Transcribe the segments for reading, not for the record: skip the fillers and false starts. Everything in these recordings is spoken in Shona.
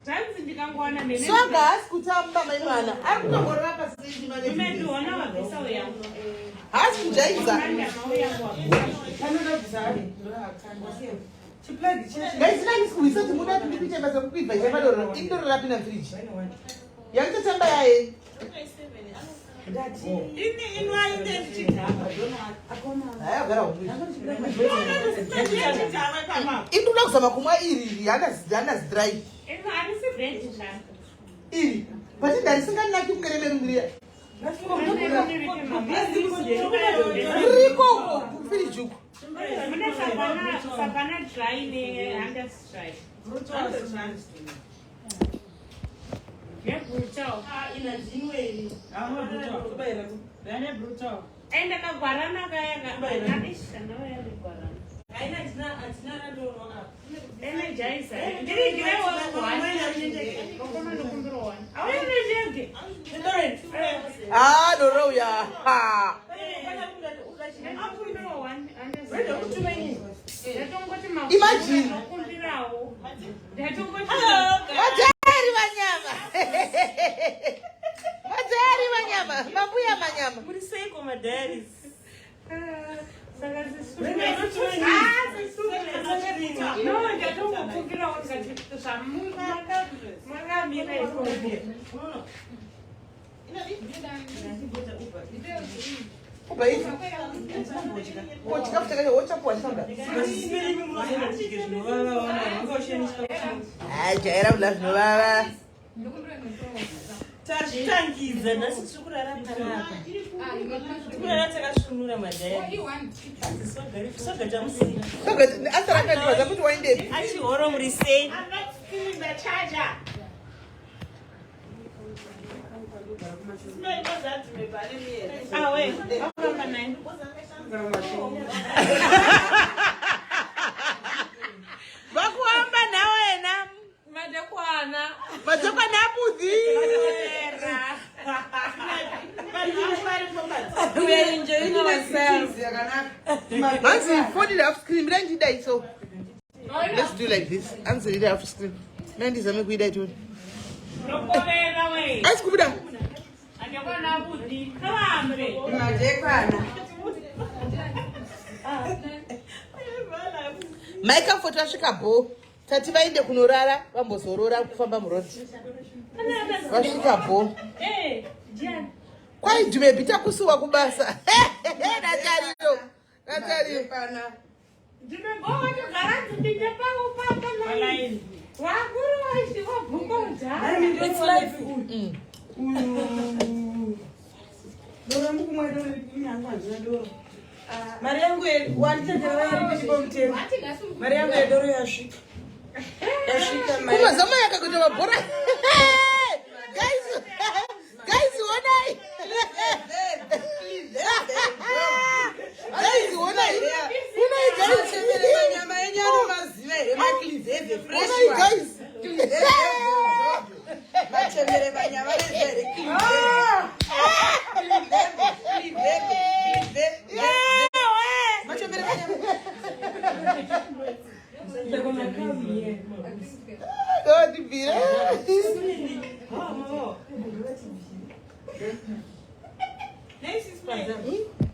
Zvanzi ndikangowana mene. Swaga haasi kutamba mai mwana. Ari kutongorora pasindi mane. Umetuona wabvisa uya. Haasi kujaidza. Panoda bvisa ari. Guys, nani sikuhwisa kuti muda kuti ndikuite basa kukuibva chaipa doro. Ini doro rapinda mufridge. Yakutotamba yaye. Ini inwai ndendichidhakwa. Haya gara umwe. Ini ndoda kuzama kumwa iri iri hana zidry. Iri. But ndarisinganaki kunge remerungiriya. Riko uko kufridge uko. Mune savana savana dry ne Hunter's dry. Nebrutal. Enda kagwarana kaya ka. Ish, anauya negwarana. Energizer. Ndirigirewo one. Kokoma ndokumbira one. Auya nejege. Ah, doro uya. Ha. Ndokumbira one. Hunter's Ndatongoti Imagine. Ndokumbirawo. Ndatongoti. Madhari manyama. Madhari manyama. Mambuya manyama. Muri seiko madiaries? Saka sisu. No, ndatongokumbirawo ndikati zvamumakamira ikoko. Ubva ivi. Ko chikafu chakaita wochapuwa changa. Ah, jaira kudla zvinovava. Tazvitangidza nhasi tiri kurara panapa. Tiri kurara takasvinura madiaries. Soga tamusina. Soga asara akandibva kuti waendepi. Achihoro muri sei? I'm not stealing the charger. Ah, wait. Wakamba naye. Vakuhamba nawena. Madekwana. Madekwana abudhi. We are enjoying ourselves. Hanzi phone iri half screen. Mira ndidai so. Let's do like this. Hanzi iri half screen. Mira ndizame kuidai tione. Ndokovera we. Asi kubuda. Madekwana abudi. Kavambe. Madekwana. Mai Comfort vasvika bho. Tati vaende kunorara vambozorora kufamba murodhi. Vasvika bho. Eh, Jan. Kwai Dumebi takusuwa kubasa. Natariro. Natariro. Ndinogova ndipinde pawo papa line. Wakuru wachi wabvumba udhara. It's life. Doro rangu kumwa doro ini hangu handina doro. Mari yangu wanditendera yaripisipo mutemo. Mari yangu yedoro yasvika. Yasvika mari. Kumazama yakakuita mabhora. Guys, guys, onai. Guys, onai. Onai guys. Manyama enyu anomaziva here macliveve fresh Onai one. guys. Machembere manyama anoziva here cliveve. Machembere manyama. Ndotibvira.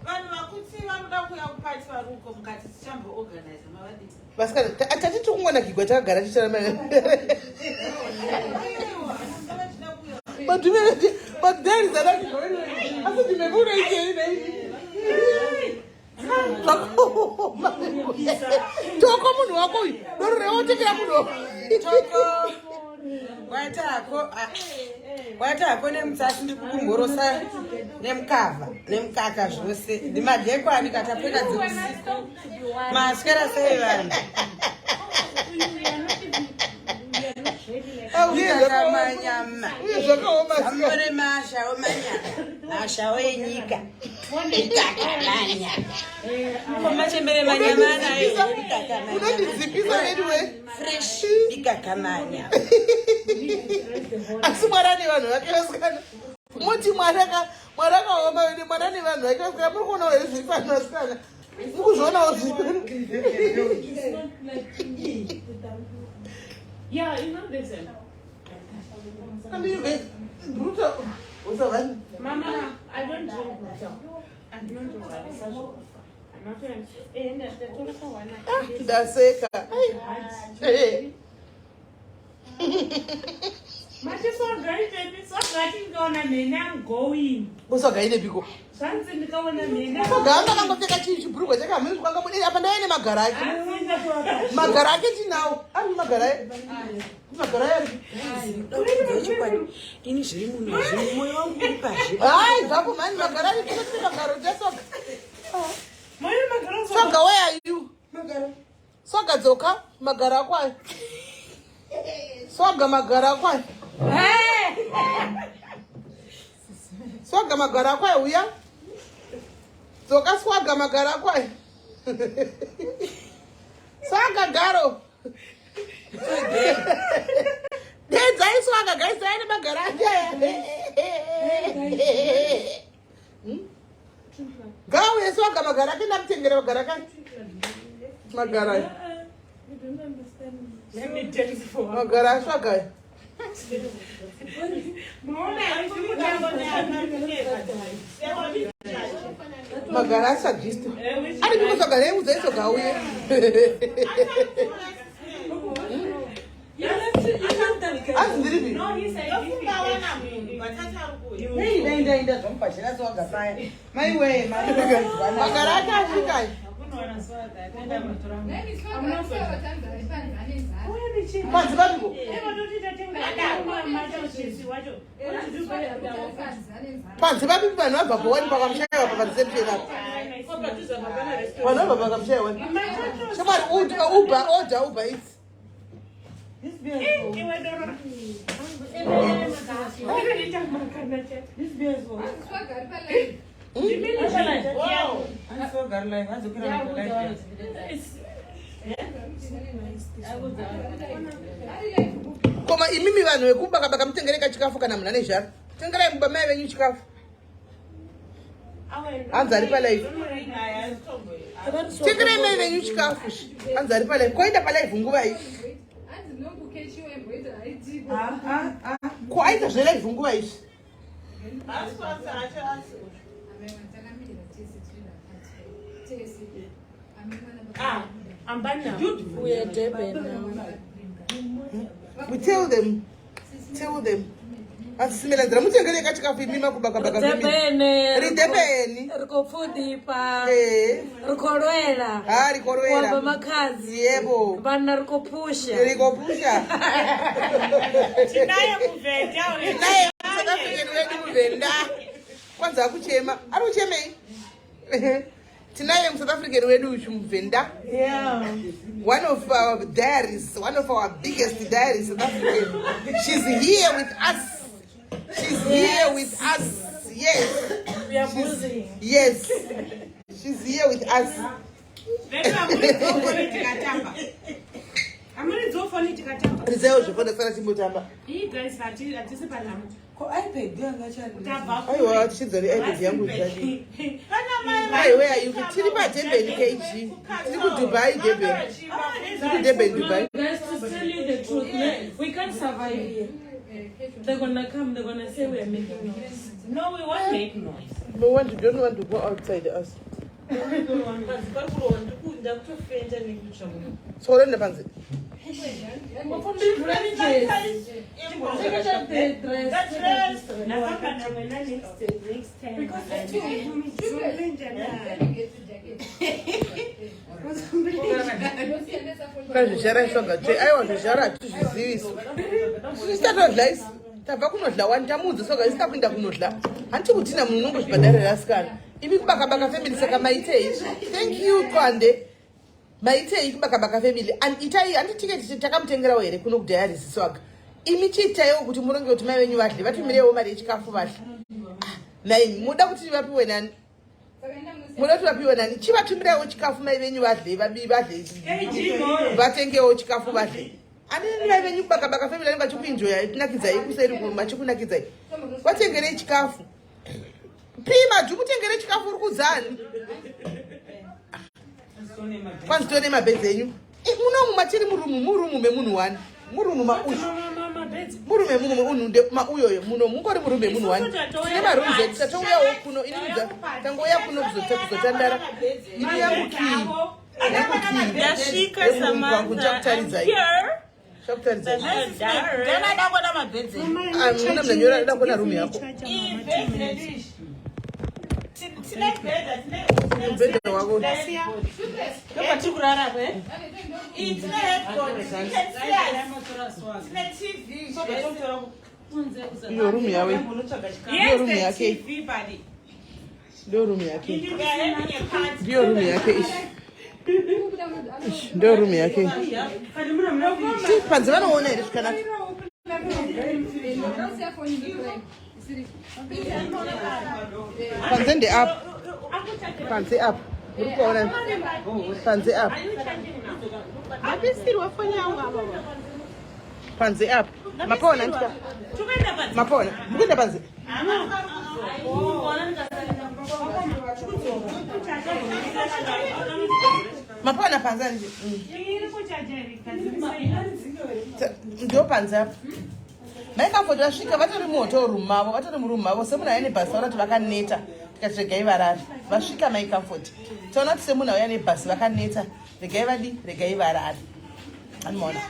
Vanhu vakuti vanoda kuuya kupati vari uko mukati tichamboorganiza mavadii. Vasikana, tati tikungonakigwa takagara tichara madhumere madhari zanakigwa asi ndimebe unoitei nei zvakaoma toko munhu wako uyu doro rewotekera munhu wako. Toko. Waita hako ah, waita hako nemutsasi ndikukumhorosa nemukava nemukaka zvose ndimadhekwani katapfeka dzeusiku maswera sei vanhu. Uye zvakaoma. Manyama. Uye zvakaoma sika. Amore mashawo manyama mashawo enyika ikakamanya komachembere manyama anayo ikakamanya Unondidzipisa anyway. Fresh ikakamanya. Asi Mwari ane vanhu vake vasikana. Moti Mwari aka Mwari akaoma wene Mwari ane vanhu vake vasikana. Muri kuonawo here zviri pano vasikana? Mukuzvionawo zviri pano. Yeah, you know this. And you guys, brutal. Usavani. Mama, I don't drink brutal. Andinondorwarisa zvokufa. Ndaseka. Ai. Mati sogati ndikaona mhene I'm going. Usoga ine biko. Zvanzi ndikaona mhene. Soga anga kangopfeka chibhurugwa chake hamene kwanga mudini apa ndaive nemagara ake. Magara ake tinawo. Ari magara ake. Magara ake. Chokwadi ini zviri muno zviri mwoyo wangu uri pazhe. Hai zvapo mhani magara ake tinoti magaro chasoga. Mai magara Soga where are you? Magara. Soga dzoka magara ako ayo. Soga magara ako ayo. Swaga magara ako ayo uya. Dzoka swaga magara ako ayo. Swaga garo. Dedzai swaga guys aine magara ake aya. Ngauye swaga magara ake ndamutengera magara ake. Magara ayo. Let me tell you for. Magara aswaga ayo. Maona mutambo Magara asagisto. Ari biko soga nei udzai soga auye. Asi ndiripi? No, he said Ndofunga wana munhu vatatu ari kuuya. Nei dai ndaenda zvangu pazhera soga paya. Maiwe mari Magara ake asvika ayo. Panzi papiko? Panzi papipi vanhu vabva powani pakamushaiwa papareception apa. Vanhu vabva pakamushaiwa. Shamwari Uber order Uber Eats. This beer is for. This beer is for. I'm so girl life. I'm so girl life. Koma imimi vanhu vekubaka mutengereka chikafu kana munhu ane zhara. Tengerai muba mai venyu chikafu. Hanzi ari palive. Tengerai mai venyu chikafu. Hanzi ari palive. Koenda palive nguva iyi. Ah ah ah. Ko aita zvelive nguva izvi. Asi kwanzi acho asi uyu. We are Durban now. We tell them. Tell them. Asisimela nzira mutengereka chikafu imi makubaka baka. Durban. Ri Durban. Ri khou pfudifha. Eh. Ri khou lwela. Ha ri khou lwela. U amba makhadzi. Yebo. Vhanna ri khou phusha. Ri khou phusha. Tinaye kuvhenda. Naye South African wedu muvhenda. Kwanza akuchema. Ari kuchemei? Tinaye muSouth African wedu uyu muvhenda. Yeah. One of our diaries, one of our biggest diaries, South African. She's here with us. She's here with us. Yes. We are moving. Yes. She's here with us. Amuridzofoni tikatamba. Rizaiwo zvofona sara chimbotamba. Ii guys, hatisi panhamo. Ko iPad yanga chari. Tabva Aiwa tichidzori iPad yangu zvadi. Pana mai Ai where are you? Tiri paDurban KG. Tiri kuDubai Durban. Tiri kuDurban Dubai. Guys, to tell you the truth, man, we can't survive here. They're gonna come, they're gonna say we are making noise. No, we won't make noise. We want to don't want to go outside us. Panzi pari kurohwa ndakutofenda nekutsva muno. Sorenda panze. Take out the dress. Take out this dress. Ndafamba namwe na next time. Kazvizhara isvaga tsve. Aiwa zvizhara hatizvizivi. Isu tatodla isi. Tabva kunodla wani tamuudza soga isi takuenda kunodla. Handiti kutina munhu unongozvibhadharira asikana. Imi kubakabaka family saka maitei. Thank you Kwande. Maitei kubakabaka family. And itai handi tiketi takamutengerawo here kuno kudiaries swaga. Imi chiitaiwo kuti muronge kuti mai venyu vadle. Vatumirewo mari yechikafu vadle. Ah, Nai muda kuti vapiwe nani? Muda kuti vapiwe nani? Chivatumiraiwo chikafu mai venyu vadle vabi vadle. Vatengewo chikafu vadle. Anini mai venyu kubakabaka family vanenge vachikuenjoyai kunakidzai kuseri vachikunakidzai. Vatengerei chikafu. Pima mutengere chikafu uri kudzani. Kwanzi tone mabhedzi enyu. Munomu matiri murumu murumu memunhu wani. Murumu maushu. Murume mumwe unhu nde mauyoyo muno mungori murume munhu wani. Tine marooms edu tatouyawo kuno ini mudza tangouya kuno kuzotandara. Ini yangu kii. Yangu kii. Ndasvika Yemurume kwangu Samantha. ndichakutaridzai. I'm here. Ndichakutaridzai. Ndana kuona mabhedzi. Ah, muna mnanyora da kuona room yako. Iyi bhedzi redu izvi. Tine bhedha, tine Mubhedha wako. Ndopatiri kurara apa, eh? iyi tine headboard, you can see us. Tine TV. Iyo room yawe. Yes, room the yake. TV buddy. Ndio room yake. We are having a party. Ndio room yake ishi. Ndio room yake. Ti panze vanoona here zvakanaka. Panze ndeapo. Panze apo. Muri kuona panze apo. Abisirwa foni yangu apa. Panze apo. Mapaona ndika. Mapaona. Mukuenda panze. Mapaona panze anje. Ndio panze apo. Mai Comfort vasvika vatori muhotel room mavo, vatori muroom mavo semunhu auya nebhasi vaona kuti vakaneta tikati regai varare. Vasvika Mai Comfort. Taona kuti semunhu auya nebhasi vakaneta, regai vadi, regai varare. Anomaona.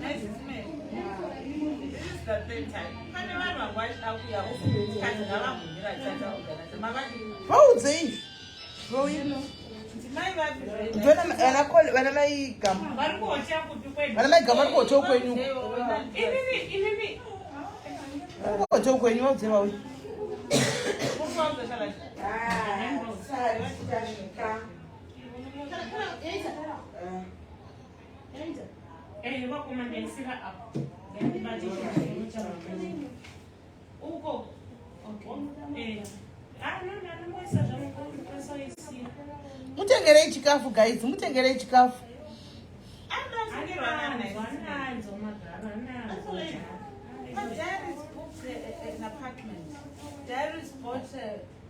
This is the third time. Pane vanhu vanga vachida kuuya tikati ngavambomira tichaita organize. Mavadii? Vaudzei. Vauye. Ndimai vapi zve? Ndona vana Col- vana mai Gamu. Vari kuhotel kupi kwedu? Vana mai Gamu vari kuhotel kwenyu. Inini, inini. Vari kuhotel kwenyu vaudzei vauye. Eh, vakoma ndaisira apa. Ndandibate chiro Uko. Okay. Eh. Ah, no, no, no, moisa zvamukoisa isira. Mutengerei chikafu guys, mutengerei chikafu. Ananzwa, ananzwa magaro, ananzwa. But Darius booked an apartment. Darius bought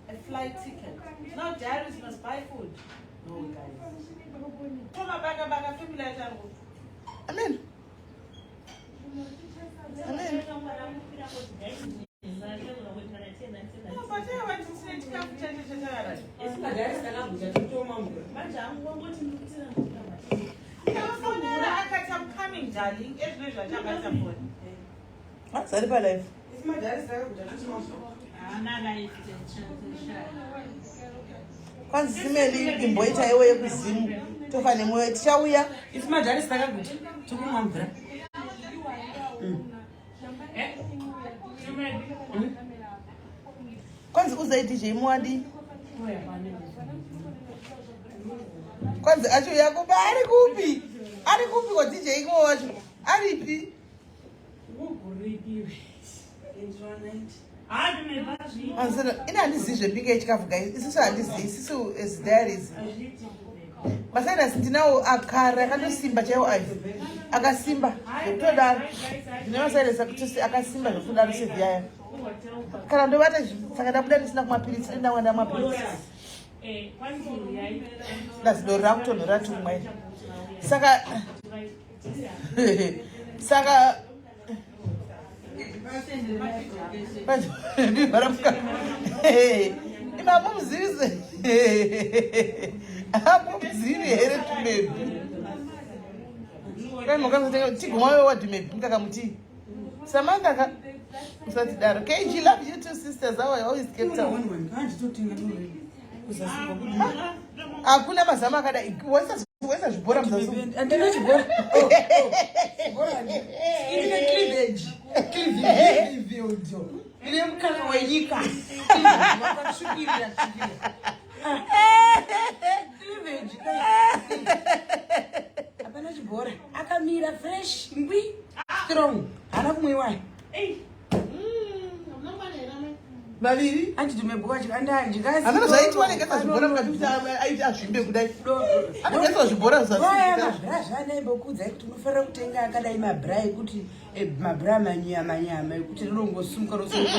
a flight ticket. Now Darius must buy food. No, guys. Koma baka baka family yacho. Amen. Amen. No, but I want to say chikafu chacho chakarara. Manje angongoti ndikutira ndikabata. Ndakafonera akati I'm coming darling. Ezvino zvachabata phone. Azari palife. Haana life. Kwanzi simeli imboita iwe yekuzimu. Tofa nemwoyo tichauya. Isi madharisi takaguta tikumwa mvura. Eh? Tumedi. Kwanzi uzai DJ Mwadi. Oya pane. Kwanzi achiuya kuba ari kupi? Ari kupi kwa DJ iko wacho? Aripi? Uguripiwe. Ah, tumedi. Anzana, ina handizivi zvembinga yechikafu guys. Isusu handizivi, isusu as diaries. Azviiti. Masainasi ndinawo akare akandosimba chaiwo ayo. Akasimba zvekutodaro. Ndine masainasi akutosi akasimba zvekutodaro sevhiyaya. Kana ndovata saka ndabuda ndisina kumapiritsi, ndindawa mapiritsi. Eh, kwanzi uyai. Dazidoro rakutonhora tumwe. Saka saka ndivhara ima hamumuzivi hamumuzivi here tumebi tigomwawe wadhumebi mukakamutii Samantha ka usatidaro. KG love you two sisters. How I always kept up. Hakuna mazama akadai. Waisa zvibhora muzasi. Handina chibhora. Indine cleavage. Cleavage. Ine mukaka wenyika. Wakatsvukirira tsvukirira. Cleavage. Hapana chibhora. Akamira fresh ngwi. Strong. Haana kumwiwa. Ei. Maviri. Andidimebwaandandikazamene Zvaitiwa negaisa zvibhora mukati kuti aiti azvimbe kudai. Anogaisa zvibhora zvabra zvaanaimbokuudzai kuti unofanira kutenga akadai mabra ekuti eh, mabra manyama nyama ekuti rinongosumuka rosumuka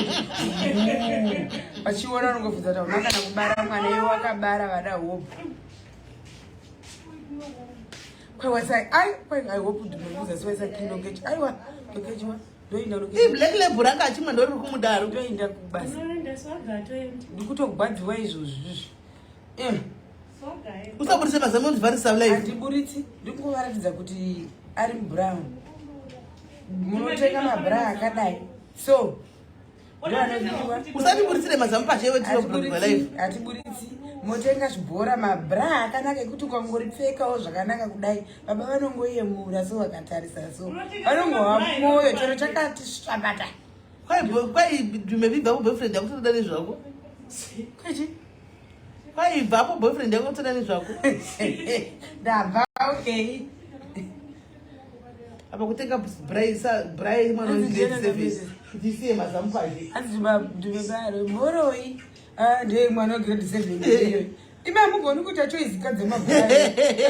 vachiona unongobvunza kuti hauna kana kubara mwana iwe wakabara vada hope. Kwaiwasai ai kwai I hope ndinokuza siwaisa kindokechi aiwa ndokechiwa ndoinda iblack label ranga achimwa ndoriri kumudaro. Ndoinda kubasa. Ndikutogwadziwa izvozvi izvi. Eh. Usaburitse mazamo undivharisa live. Handiburitsi, ndikungovaratidza kuti ari mubrown. Munotenga mabra akadai so Usatiburitsire mazamu pashe wetinobva live. Hatiburitsi, motenga zvibhora mabra akanaka ekuti ukangoripfekawo zvakanaka kudai baba vanongoyemura so vakatarisa so vanongowa mwoyo chero chakati svabata. Kwai maybe bvapo boyfriend yako totoda nezvako. Kwechi? Kwai bvapo boyfriend yako totoda nezvako. Ndabva okay. Apa kutenga brai mwana wegrade 7 kuti isiye mazamu pashe. Hanzi ndimebaro mhoroi ndeye mwana wegrade 7 iyoyo. Imi hamugoni kuita choice kadze mabhura.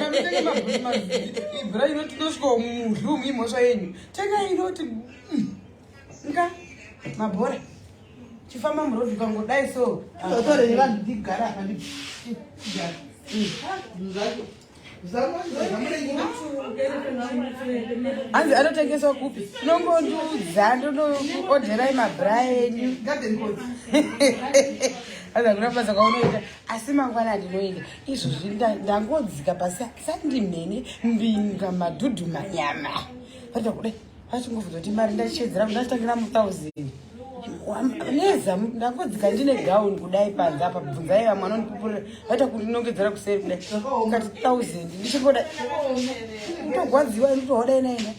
Mutenge mabhura inoti inosvika mudlu umu imhosva yenyu. Tengai inoti nka mabhora. Chifamba muroad ukangodai so. Totore nevanhu ndigara apa ndigara. Zvinhu zvacho. Hanzi anotengeswa kupi? Unongondiudza ndonoodherai mabhura enyu. Hanzi hakuna basa kwaunoita asi mangwana ndinoenda. Izvozvi ndangodzika pasi sandimhene mbinga madhudhu manyama. Vaita kudai vachingobvunza kuti mari ndachedzera ndachitangira mu1000 nezamu ndangodzika ndine gauni kudai panze apa bvunzai vamwe anondipupurira vaita kundinongedzera kuseri kudai kati 1000 ndichingoda kutogwadziwa nditohodai naina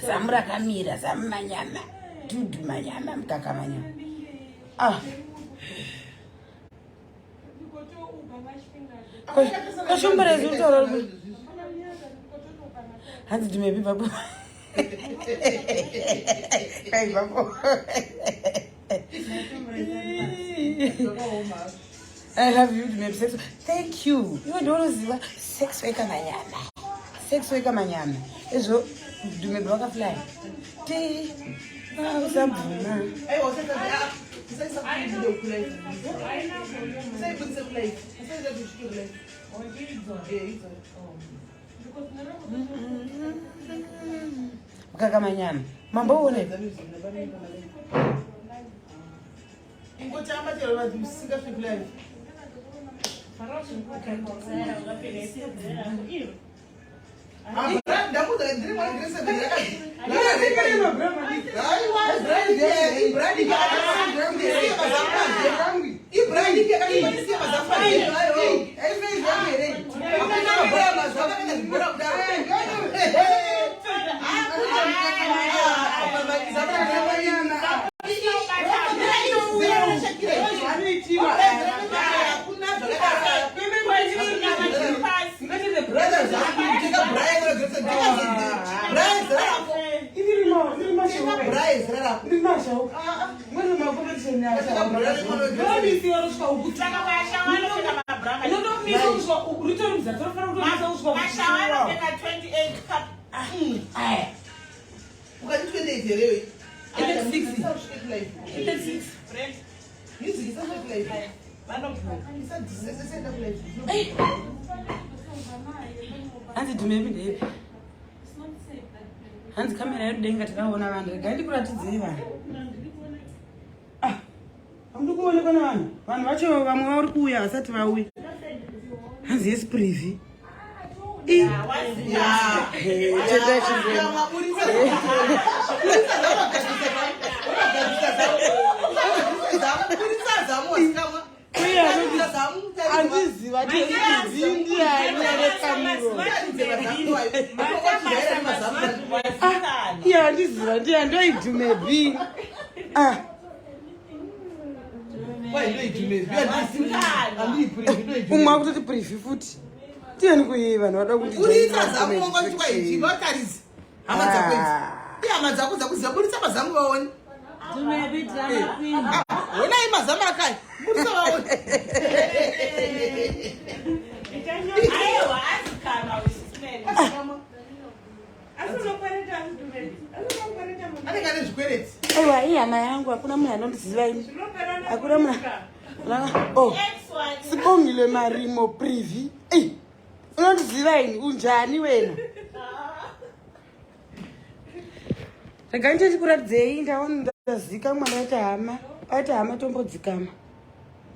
zamu rakamira zamu manyama dhudhu manyama mukaka manyama ah kashomberezi kutaura hanzi ndimepi papo kaivapo. I love you Dumebi sex. Thank you. Iwe ndounoziva sex weka manyama. Sex weka manyama. Izvo Dumebi wakafly. Ti usabvuma. Mukaka manyama. Mamboona. Ingotamba chero vanhu musingasviki live. Ndakudza ndiri mwana grade 7 Ukati 28 here? Hanzi dhumepi ndeipi? Hanzi kamera yerudenga takaona vanhu regai ndikuratidzei vanhu. Ah, hamudi kuonekwa navanhu. Vanhu vacho vamwe vari kuuya vasati vauya. Hanzi yes privy. Andiziva ndiani ane kamuro. Iye andiziva ndiani ndoidhumebi. Ah. Umwe akutoti privi futi. Tiani kuyi vanhu vada kuti Buritsa zamu wonga kuti kwai vatarisi. Hama dzako idzi. Ihama dzako dzakuziva buritsa mazamu vaone. Dumebi drama queen. Honai mazama akai. Murisa vaone. Aiwa, azikanwa usismele. Anenge ane zvikwereti. Aiwa, ihama yangu, hakuna munhu anondiziva ini. Hakuna munhu. Oh. Ex-wife. Sibongile Marimo Privi. Ei, unondiziva ini unjani wena? Rega nditi kuratidzei ndaona ndazika mwana aita hama. Aita hama tombodzikama.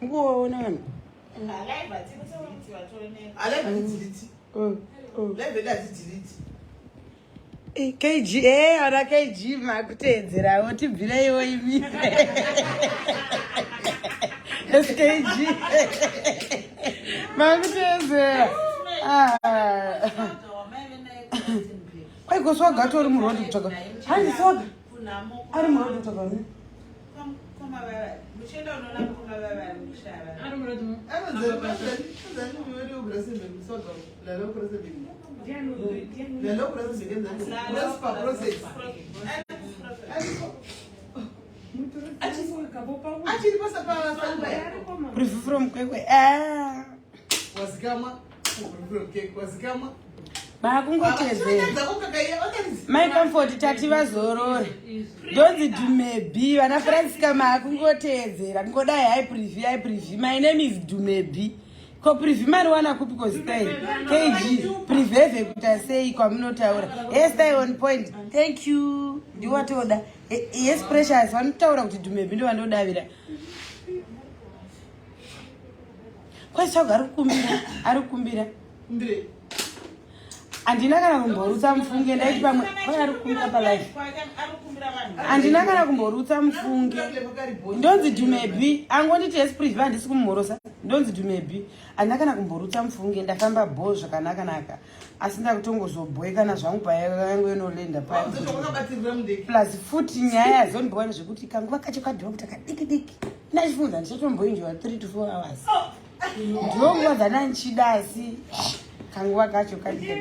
Mukuwaona vanhu. Live hatikuti vatooneka. Alive hatidelete. Oh. Live yedu hatidelete. Eh, KG, eh, ana KG makuteedzerawo tibvireiwo imi. SKG. Makuteedzera. Ah. Kwaiko swaga atori muroad kutsvaga. Hanzi swaga Kunhamo. ari muroad kutsvaga ni. Koma vava. Muchienda unoona koma vava vari kushaya vava. Ari muroad mo. Achiri pasa pa Proof from Kwekwe. Ah. wazikamwa wazikamwa Makungoteedzera. Mai Comfort tati vazorore. Ndonzi Dumebi, vana Francisca makungoteedzera. Kungodai hai Privi, hai Privi. My name is Dumebi. Ko Privi mariwana kupi ko zita iri? KG, Priveve kuita sei kwamunotaura. Yes, stay on point. Thank you. Ndiwatoda. Yes, Precious, vanotaura kuti Dumebi ndo vandodavira. Kwai ari kukumbira, ari kukumbira. Handina kana kumborutsa mufunge, ndaiti pamwe kwai ari kukumbira palife. Ari kukumbira vanhu. Handina kana kumborutsa mufunge. Ndonzi Dumebi, angonditi espriv handisi kumumhorosa. Ndonzi Dumebi, handina kana kumborutsa mufunge, ndafamba bho zvakanaka-naka. Asi ndakutongozobhoekana zvangu payangu inolenda paya. Plus futi nyaya yazondibowa nezvekuti kanguva kacho kadhiwa kuti kadiki diki. Ndachifunza ndichatomboinjoya 3 to 4 hours. Ndiwo nguva dzandandichida asi kanguva kacho kadiki.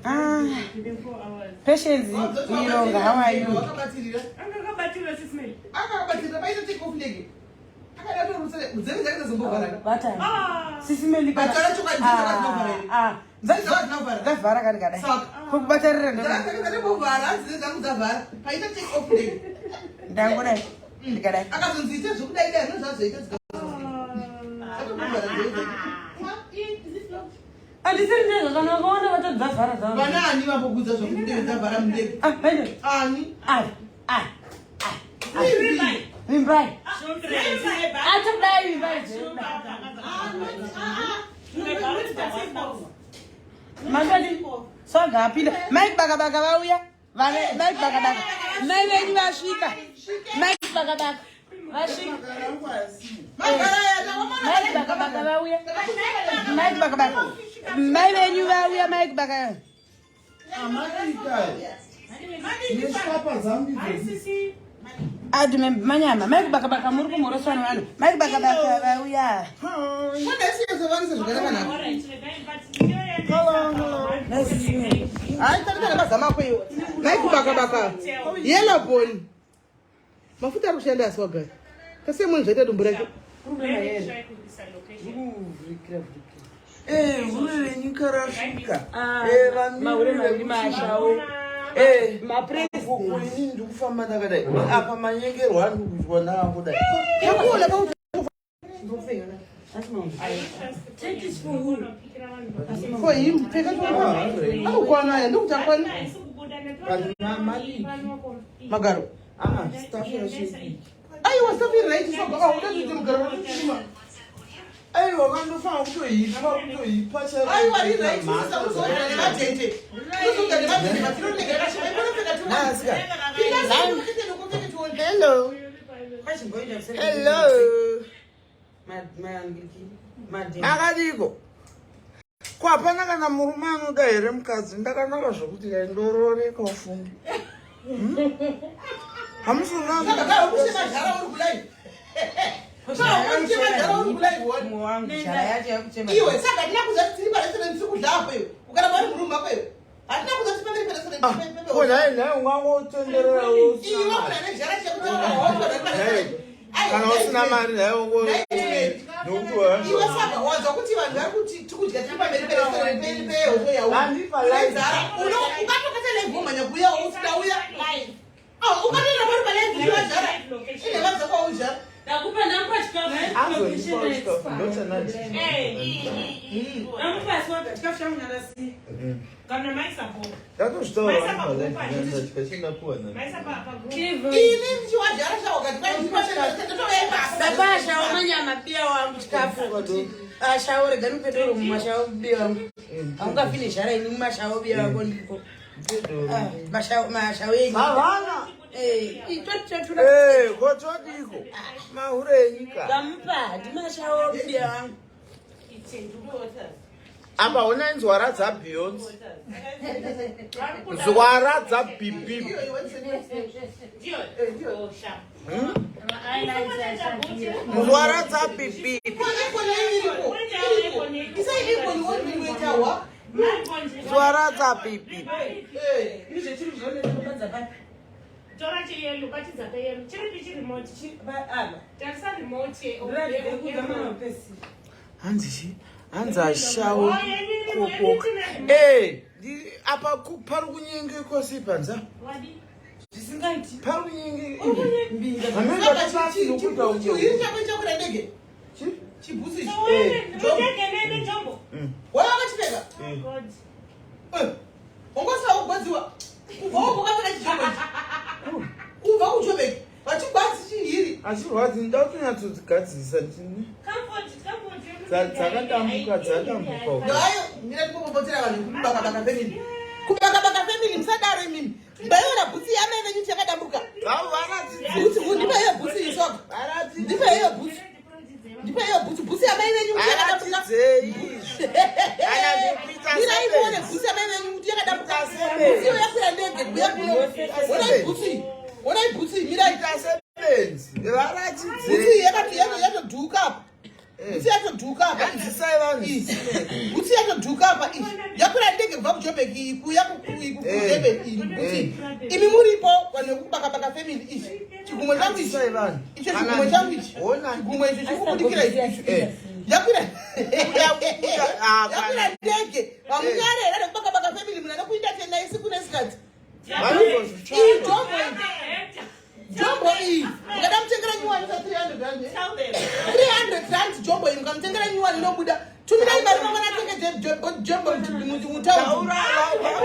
Ah. Patience Mironga, how are you? Angakabatirira sismeli. Akakabatirira paita take off ndege akada torutsa nzeve dzake dzazombovharaka. Bata. Ah. Sisimeli kana. Bata racho kani dzaka dzinovhara here? Ah. Nzeve dzaka dzinovhara. Dzavhara kani kadai. Saka. Kubatarira ndo. Dzaka dzatombovhara hanzi nzeve dzangu dzavhara paita take off ndege. Ndangodai. Ndikadai. Akazonzi ite zvekudai dai zvino zvazoita dzatombovhara nzeve dzake. Andisiri ndega kana vakaona vatadzavhara dzavo. Vana ani vambokudza zvokuti ndege dzavhara mundege? Ah, vaende. Ani? Ah. Ah. Ah. Vimbai. Atodai vimbai. Mangati swaga apinda. Mai baka baka vauya. Vane mai baka baka. Mai venyu vasvika. Mai baka baka. Vasvika. Mai baka baka vauya. Mai baka baka. Mai venyu vauya mai baka. Amadika nesvapa dzangu idzodzo. Adi manyama. Mai baka baka muri kumhoroswa nevanhu. Mai baka baka vauya. Kodai zvakanaka. Hello, hello. Hayi, tarika nemazama ako iwe. Mai kubaka baka. Yellow bone. Mafuta ari kushanda asi wagaya. Kase munhu zvaita dumbu rake. Hure renyika rasvika. Mahure maviri mashawo. Mapresident ini ndikufamba ndakadai apa manyengerwo andiri kuitwa ndakangodai. Takuona pa Take it for who? for him. Pfeka tuona. Anokwana aya ndokuti akwana. Magaro. Staff yacho. Aiwa staff iri right so baka uda kuti mugaro unochima. Aiwa, kandofanira kutoipa kutoipa. Aiwa ri right usamuzoona nematete. Unozoona nematete matiro ndege rakashima. Ikona pfeka tuona. Nasika. Pinda sisi ndokupfeka tuona. Hello. Hello. Akadiko ko hapana kana murume anoda here mukadzi? Ndakanaka zvokuti dai ndororeka ufunge. Hamusuna. Saka kana ushe majara uri kulai. Saka ushe majara uri kulai wona. Wangu jara yacho yakuchema. Iwe saka ndina kuziva kuti tiri parestaurant tiri kudya apo iwe. Ukaramba uri murume wako iwe. Hatina kuzoti pamberi Ah, ko nhai nhai ungangotendererawo usina Iwe mari. munhu ane jara chekutaura wacho Nhai, kana usina mari nhai ungo nokuti Iwe saka wanzwa kuti vanhu vari kuti tikudya tiri pamberi perestaurant pehoto yau. Handipa live. Nzara ukatokata live womhanya kuuya usina uya. Ah, ukatoenda pari palive uchiva jara. Ine vanza kwauzhara. Ndakupa ndamupa chikafu. azondipa chikafu ndochanati Ndamupa swaga. Chikafu changu ndarasiya. Kana maisa po. ndatozvitaura Maisa pa pa group. Ini ndichiwajara chawakati kwai Baba ashawo manyama biya wangu chikafu ashawo rega ndipedoro mumashawo biya wangu haungafi nezhara ini mumashawo biya wako ndiko Ah, mashawo mashawo enyu havana Eh, itotitatura Eh, kotodiko mahure enyika ndamupa ndimashawo biya wangu apa hona inzwara dzabeyonce nzwara dzabibi nzwara dzabibi nzwara dzabibi Tora cheyelo, batidza peyelo. Chiripi chiremote? Tarisa remote. hanzi chi hanzi ashawo kopoka Eh, apa pari kunyengekwa sei panza Wadi. zvisingaiti pari kunyenge mbinga Chibhusi ichi. So wewe, mutenge nene jombo. Waiva wakachipfeka? Oh God. Ungosina kugwadziwa. Kubva uko wakapfeka chijombo ichi. Kubva kuJobek. Vachigwadzi chihiri. achirwadzi nda kutonyatsodzigadzirisa ndini Comfort, comfort. Dzakadambuka, dzadambuka. Ngayo mira ndikupopotera vanhu kubakabaka family. Kubakabaka family musadaro imimi. Ndaiona bhutsi yamai venyu kuti yakadambuka. Bhutsi ndipe iyo bhutsi iyi soka. Ndipe iyo bhutsi. Ndipe iyo bhutsi. Bhutsi yamai venyu kuti yakadambuka. varatidzei izvi Kana ndikuita Mirai muone sebenzi. bhutsi yamai venyu kuti yakadambuka. Kuita Bhutsi iyo yakwira ndege kuya kuno. Onai bhutsi iyi. Onai bhutsi iyi mirai. Kuita sebenzi Bhutsi varatidzei iyi yakati yatodhuka apa. Bhutsi yatodhuka apa. anzisai vanhu Bhutsi yatodhuka apa iyi. Yakwira ndege kubva kuJobek iyi kuya kuDurban iyi bhutsi iyi. Imi muripo vanhu vekubakabaka family ichi. Chigumwe changu ichi. Anzisai vanhu Icho chigumwe changu ichi. Ona. Chigumwe icho chiri kubudikira ichi. Eh. Yakwira Ah, yakwira ndege. Vamunyare here nekubakabaka family munhu anokuita tena isiku nesikati. Vanozozvitsvaka. Iyi jombo iyi. Jombo iyi. Mukada mutengera nyuwani sa 300 rand. eh? Tell them. 300 rand jombo iyi mukamutengera nyuwani inobuda. Tumirai mari mangwana atenge jombo mutaundi. Taura, va-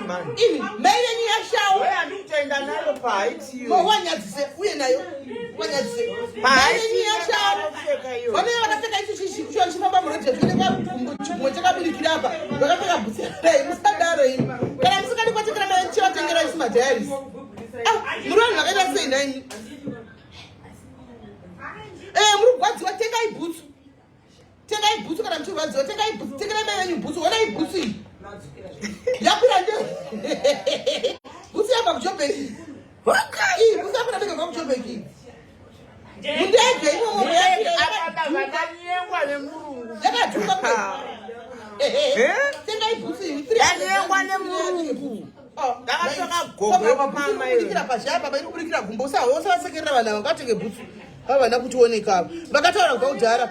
va- Imi mai venyu yashawo. Wewe handikutoenda naro pahaiti iyo Wanyadzise uye nayo. Wanyadzise. Mai venyu yashawo. Pahaiti iyo Vane vakapfeka icho chichi chifamba murodhi chioneka chigumwe chakabudikira apa vakapfeka bhutsi yakadai musadaro imi kana musingadi kwatengera mai chivatengera isi madhayaris muri vanhu vakaita sei nhaimi Eh, muri kurwadziwa tengai bhutsu tengai bhutsu kana muchirwadziwa tengai bhutsu tengerai mai venyu bhutsu onai bhutsu iyi yakwira nde bhutsu yabva kujobheki iyi bhutsu yakwira ndege kubva kujobheki iyi mundege imomo Apa vakanyengwa nemurungu yakadhuka Eh? tengai bhutsu iyi Yanyengwa nemurungu. Ndakapfeka gogo yemama iyo. irikubudikira pazhi apa iri kubudikira gumbo usavasekerera vanhu ava ngatenge bhutsu vavana kutioneka ava vakataura kubva kudhara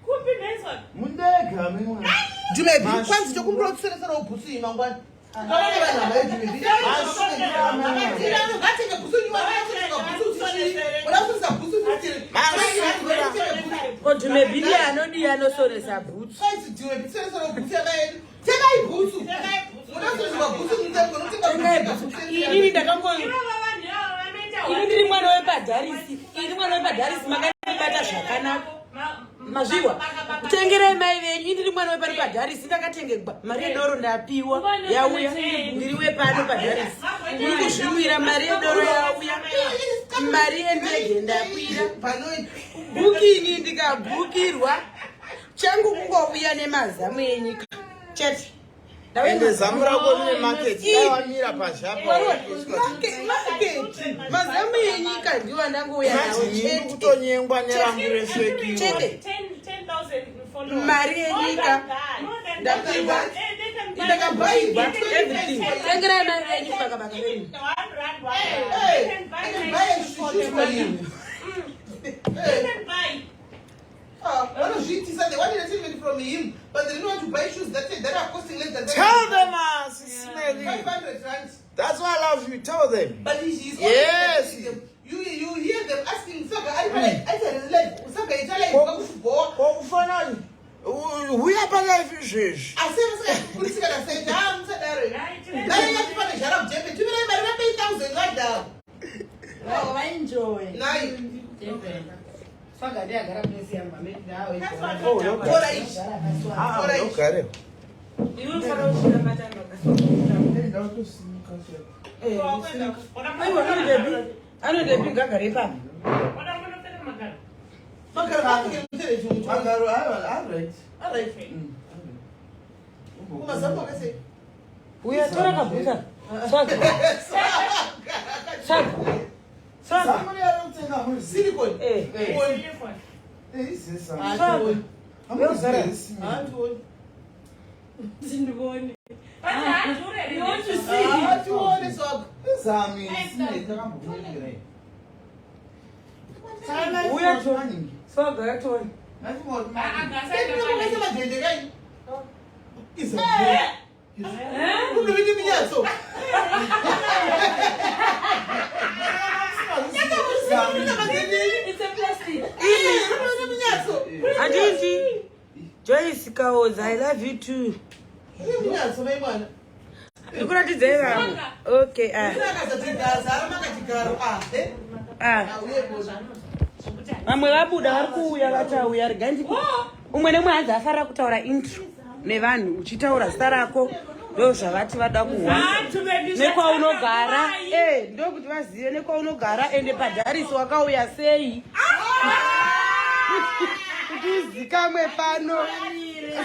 Kupi nezwa. mundege amemwana Dumebi kwanzi tokumbira kusereserawo bhutsu iyi mangwana Kaone vanhu ava Dumebi ngatenge bhutsu nyuwani bhutsu bhutsu kodhumebhili anodii anosoresa bhutsu kwanzi Dumebi tisereserawo bhutsu yamaedu tengai bhutsu munosoreswa bhutsu Tengai bhutsu. Inini ndakango Ivava vanhu ivava vanoita ini ndiri mwana wepadharisi ini mwana wepadharisi makandibata zvakanaka mazviwa tengerai mai venyu ini ndiri mwana wepano padharisi ndakatengegwa mari yedoro ndapiwa yauya ndiri wepano padharisi ndiri kuzviwira mari yedoro yauya mari yendege ndakwira bhukini ndikabhukirwa changu kungouya nemazamu enyika chete ende zamu rako rine maketi dai wamira pazhapa maketi mazamu enyika ndiwo andangouya nawo manje chete kutonyengwa nerangu resvekiwa Chete. 10,000 followers. Mari yenyika. More than that. Ndapiwa. Eh, they can Ndakabuy Everything. Tengerai mai venyu bakabaka venyu. One rand, one rand. Hey, You can buy I can nice buy a shoes for shoes the for money. you. You can buy. Ah, vanozviitisa they want entertainment from him but they don't want to buy shoes that are costing less than Tell them, Sis Melly. 500 rand. That's why I love you. Tell them. But he's Yes. always them. You hear them asking Saga ari pa live, aita live, Saga ita live kwakushubowa. Kwakufanani. Huya palife izvezvi. Asi vasikakurisi kana senta, ah musadaro. Dai yati pane zhara kujembe, tumirai mari vape 1000 vadaro. Vaenjoy. Nai, Swaga ndiye agara place yangu, ameti nawe. That's what Oh, I'm okay. tora ichi. Ah, Tora ichi. ugare. Iwe unofanira kusvika matanga Aiwa, anodepi? Anodepi ngagare ipapo. Magaro ngaapfeke mutere chimwe. Magaro, all right. All right. Kumazamu akasei. Uya tora kabhuta. Swaga. Swaga. Swaga. Zamuri ari kutenga muri Silicone. Eh. Oni. Eh, izesa. Hationi. Uyogara. Hationi. Ndibone. But I You want to see? Hationi swaga. Izami, sinei takambokuirai. Uya tora. Swaga yatora. Ndinokuisa madhende kai. Izamu. Unobiti minyatso. It's a plastic. Unobiti minyatso. Handiti. Joyce Kaoza, I love you too. Minyatso mai mwana. Ndikuratidzai vamwe. Okay, ah. Akazati makachigaro. Ah, eh. Ah. Ah, uye bozva. Vamwe vabuda vari kuuya vachauya regai ndi umwe nemwe hanzi afarira kutaura intro nevanhu uchitaura zita rako ndo zvavati vada kuhwa nekwaunogara Eh, ndokuti vazive nekwaunogara ende padharisi wakauya sei kuti uzikamwe pano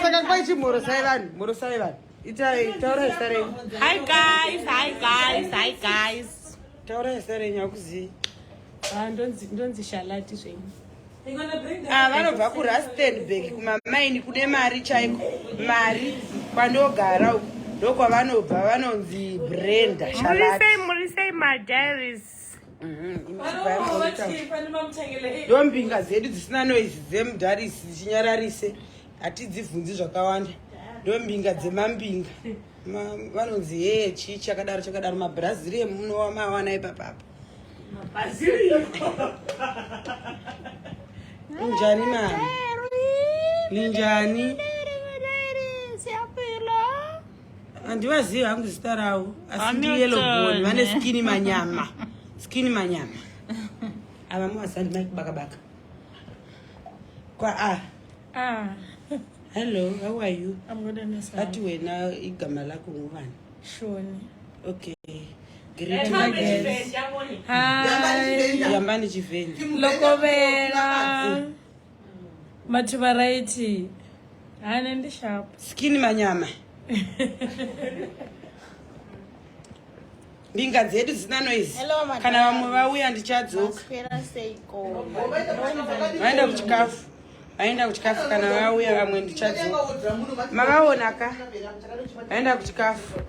saka nguva ichimhorosai vanhu mhorosai vanhu itai taurai zita renyu. Hi guys, hi guys, hi guys. Taurai zita renyu hakuzii. Ah, ndonzi Shalati zvenyu. You're gonna bring Ah, vanobva kuRustenburg kumamaini kune mari chaiko mari kwandogara uku ndokwavanobva vanonzi Brenda Shalati. Muri sei ma diaries. Ndo mbinga dzedu dzisina noise dzemudharisi dzichinyararise hatidzibvunzi zvakawanda ndo mbinga dzemambinga vanonzi hee chii chakadaro chakadaro mabrazilian munowamawana ipapapa. Unjani mama? Ninjani? Handivazivi hangu zita ravo asi ndiyellow bone vane skin manyama skin manyama ava muwazandi mai kubakabaka kwa a. Ah, Hello, how are you? I'm good and yourself. Athi wena igama lakho ngubani? Shoni. Okay, greet my guys. Hi. Yambani Chivenda. Lokovela. Mathu variety. Hane ndi sharp. Skin manyama mbinga dzedu dzisina noise. Hello, madam. Kana vamwe vauya ndichadzoka. Maswera seiko? Vaenda kuchikafu, vaenda kuchikafu. Kana vauya vamwe ndichadzoka. Mavaona ka vaenda kuchikafu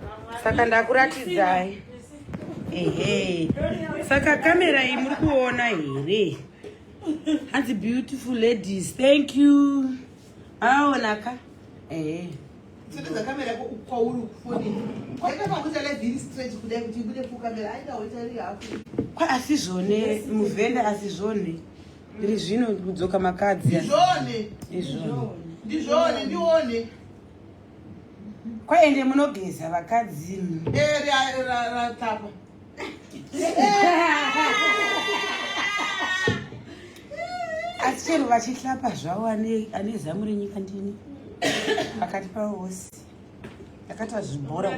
saka ndakuratidzai ehe saka kamera iyi muri kuona here hanzi beautiful ladies thank you mavaona ka ehe. Tsindidza kamera yako kwauri kufonini. Kwaita live iri straight kudai kuti ibude full camera. Aida waita iri hafu. Kwa asi zvone muvhenda asi zvone iri zvino kudzoka makadzi asi. Ndizvone. Izvone. Ndizvone, ndione. Kwaende munogeza vakadzi. Eh, ratapa. Asi chero vachihlapa zvavo ane zamu renyika ndini pakati pavo vose ndakata zvibhora.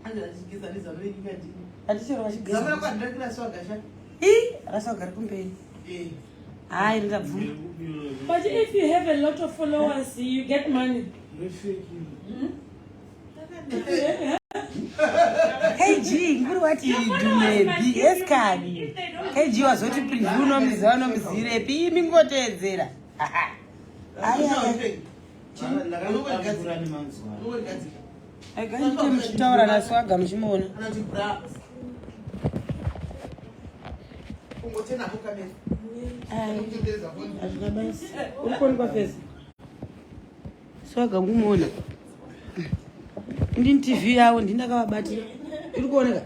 Andachigeza nezano renyika ndini. Ati chero Zamo vachigeza rako handirakira swagasha. I raswagari kumberi. Eh. Hayi ndingabvuma. But if you have a lot of followers, you get money. KG nguri wati dumebi eskani KG wazoti preview unomiziva unomizirepi imi ngoteedzera. Aya. Aigaite muchitaura naSwaga muchimuona. Hazvina basa. Uri kuonekwa fesi. Swaga kumuona. Ndini TV yavo ndini ndakavabatira. Iri kuoneka.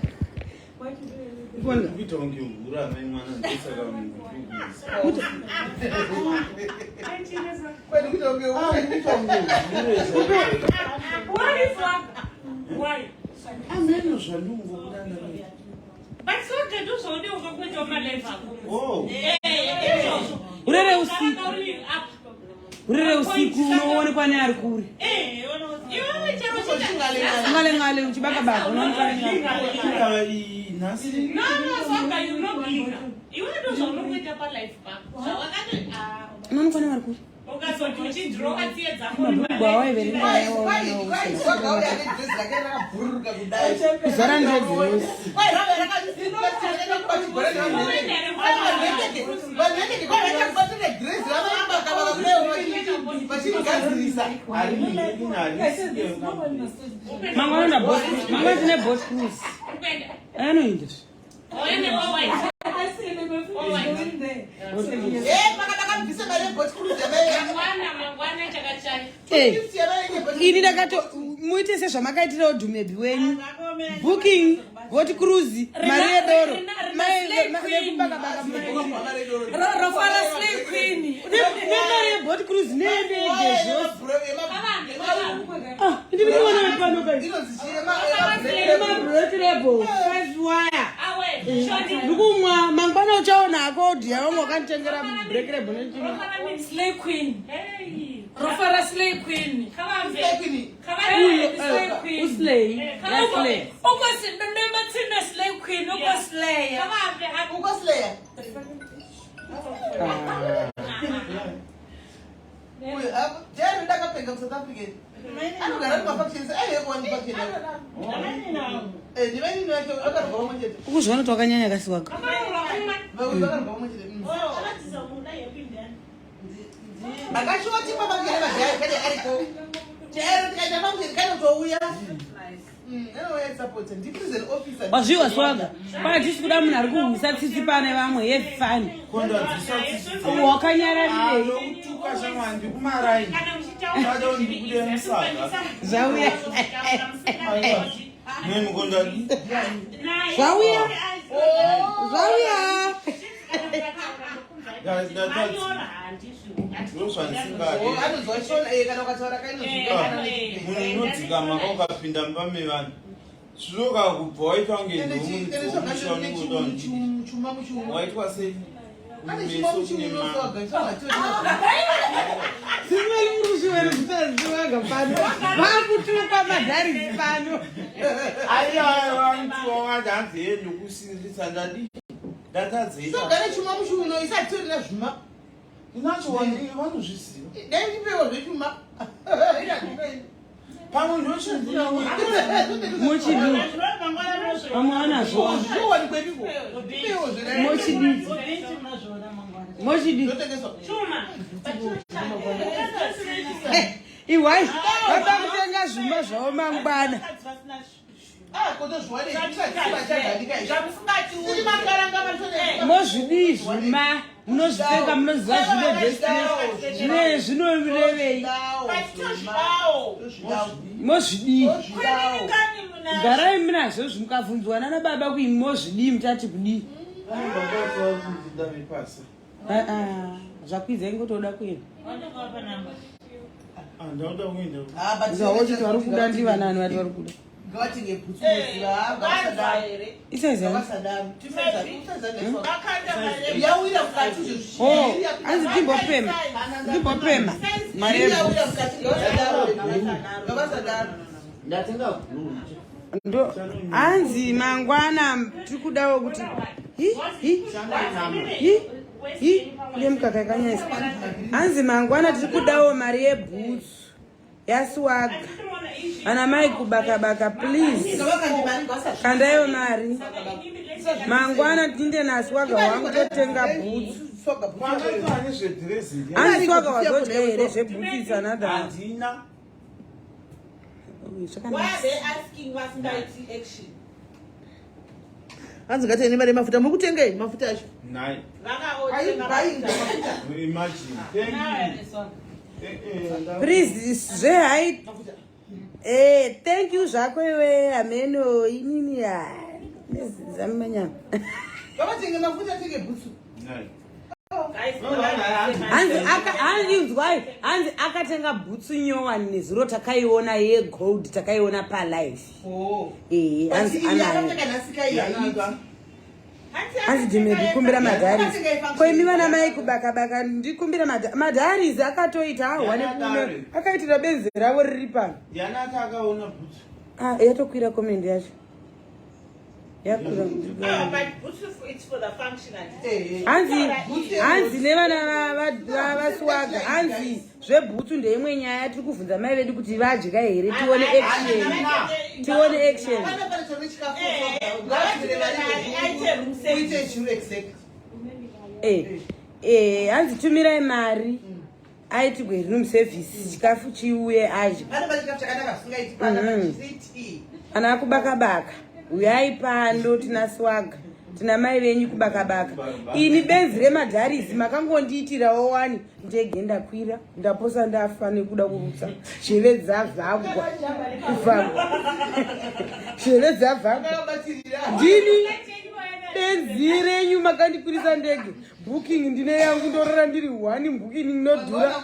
Iri kuoneka. Kuita kunge hura amai mwana ndosaka Why is that? Why? Ameno zvandingokuda ndakaita. But so good uzvaone ukakuita malive ako. Oh. Eh, izvozvo. Urere usiku. Uri up. Urere usiku unoonekwa neari kure. Eh, iwewe chero chita. Ngale ngale uchibaka baka unoonekwa neari. Indava iyi nhasi. No, no, Swaga, you know blinga. Iwe ndozvaunokuita palife pako. Zvawakati ah, Unoonekwa nevari kure. ukazoti uchidhirowa tsiye dzako Mabhurugwa awaiverenga Kuzara ndebvu yose. Mangwana na boss, mangwana tine boss cruise. Ukuenda. Anoenda. Oende kwa white. Mangwana, mangwana chakachaya. Eh. Ini ndakato muite sezvamakaitirawo dhumebi wenyu. Booking boat cruise mari yedoro. Vekubaka baka Rofara slay queen. nemari yeboat cruise neyendege zvose. Ah, ndiri kuona pano kai. Emabreak label, five wire. Awe, shorty. Ndikumwa mangwana uchaona hako odhiya wangu wakanditengera break label nechii. Rofara means slay queen. Hey. Rofara slay queen. Kavambe. Uyo, Kavambe. Slay queen. Uslay. Yaslay. Ukosi nematsina slay queen ukoslaya. Kavambe. Ndakapenga kuSouth Africa anogara ari mafactions aiekuwanifactiondivainini vacho vakarwa vamwe chete Ukuzviona kuti wakanyanya kasi wako. vaviri vakarwa vamwe chete makashotimba makuyana madhari kane ariko chero tikaita function kanotouya anouya support ndiprison officer Wazviwa swaga. Kwatisi kuda munhu ari kuhwisa tsitsi pane vamwe yefani. Kondadzisa tsitsi. Wakanyararirei. Anokutuka shamwari ndikumaraini. Kana muchitaura Ndikude musaga. Zvauya. Mimi kondadi. Zvauya. Zvauya. Ndozvandisingadi. anonzwa shona kana ukataura kainozvikana Munhu unodzikama ka ukapinda mumba mevanhu. Zvinoka kubva waitwa kunge ndomunisha unenge uda chuma muchiuno Waitwa sei? ane chuma Kumeso kune muchiuno mano. swaga Simweli muri kusviwere zvitaziwaga pano. Vakutukwa madharisi pano. Aiwa vantu vawanda hanzi hee ndokusiririsa ndadi. Ndatadzeita. soga nechuma muchiuno isati torina zvuma Ndinacho vanozviziva. dai ndipewo zvechuma Pamwe ndochandinawo. Mochidi. Vamwe vanazvo. zviwanikwepipo ndipewo Mochidi. Mochidi. zvinotengeswa Chuma. Ihwai. Vada kutenga zvuma zvavo mangwana. Mozvidii zvuma. Munozvipfeka munoziva zvine destiny. Zvine zvinorevei. Mozvidii. Garai munazvo zvimukabvunzwa nana baba kui mozvidii mutati kudii. Ndavepasa. Ah, ah, zvakwidza ingotoda kuenda. Ndauda kuenda. Ukaona kuti vari kuda ndivanani vati vari kuda. ngawatinge bhutsu Isaiza. yawira mukati Oh, hanzi timbopema. Timbopema. Mari yebhutsu. yawira mukati ngavasadaro Ndatenga blue. Ndo hanzi mangwana tiri kudawo kuti hi hi hi hi kune mukaka yakanyanyisa. Hanzi mangwana tiri kudawo mari yebhutsu yaswaga. Ana mai kubaka baka please. Kandaiwo mari. Mangwana tinde naswaga wangu totenga bhutsu. Swaga bhutsu yako iyo. Kwakaitwa nezvedhirezi ndiani? Hanzi swaga wazodya here zvebhutsu is another. Handina. Uyu, zvakanaka. Why are they asking vasingaiti action? Hanzi ngatei mari yemafuta. Muri kutengei mafuta acho? Nai. Are you Vakaotenga buying the mafuta. mafuta? Imagine. Thank you. Eh, eh, Please zvehai Eh, thank you zvako iwe ameno inini ah, nezamanyama. Vavatenge mafuta tenge bhutsu. Nai. Guys, No, no, no, no. Hanzi aka hanzi inzwai, hanzi akatenga bhutsu nyowani nezuro takaiona yegold takaiona palife. Oh. Eh, hanzi But iyi anayo. akapfeka nhasi kai haiiti. Hanzi ndime ndikumbira madharis. Ko imi vana mai kubaka baka ndikumbira madharis akatoita ahwa nekuno akaitira benzi ravo riri pano. Ndiani ati akaona bhutsu? Ah, yatokwira comment yacho. Yakwira. Ah, but bhutsu it's for the function and Eh, eh. Hanzi hanzi nevana vaSwaga hanzi zvebhutsu ndeimwe nyaya tiri kuvhunza mai vedu kuti vadya here tione action. Tione action. Pane pane chore chikafu. Eh, Ngavadzire vari aite room service. Uite chiro exact. Eh, eh, hanzi tumirai mari aitigwe room service chikafu chiuye adye. Pane pane chikafu chakanaka zvisingaiti pana chisiti. Ana kubakabaka uyai pano tina Swaga tina mai venyu kubakabaka ini benzi remadharisi makangondiitirawo wani ndege ndakwira ndaposa ndafa nekuda kurutsa zheve dzavhagwa kuvhagwa zheve dzavhagwa Vakabatirira. ndini benzi renyu makandikwirisa ndege booking ndine yangu ndorora ndiri one booking inodhura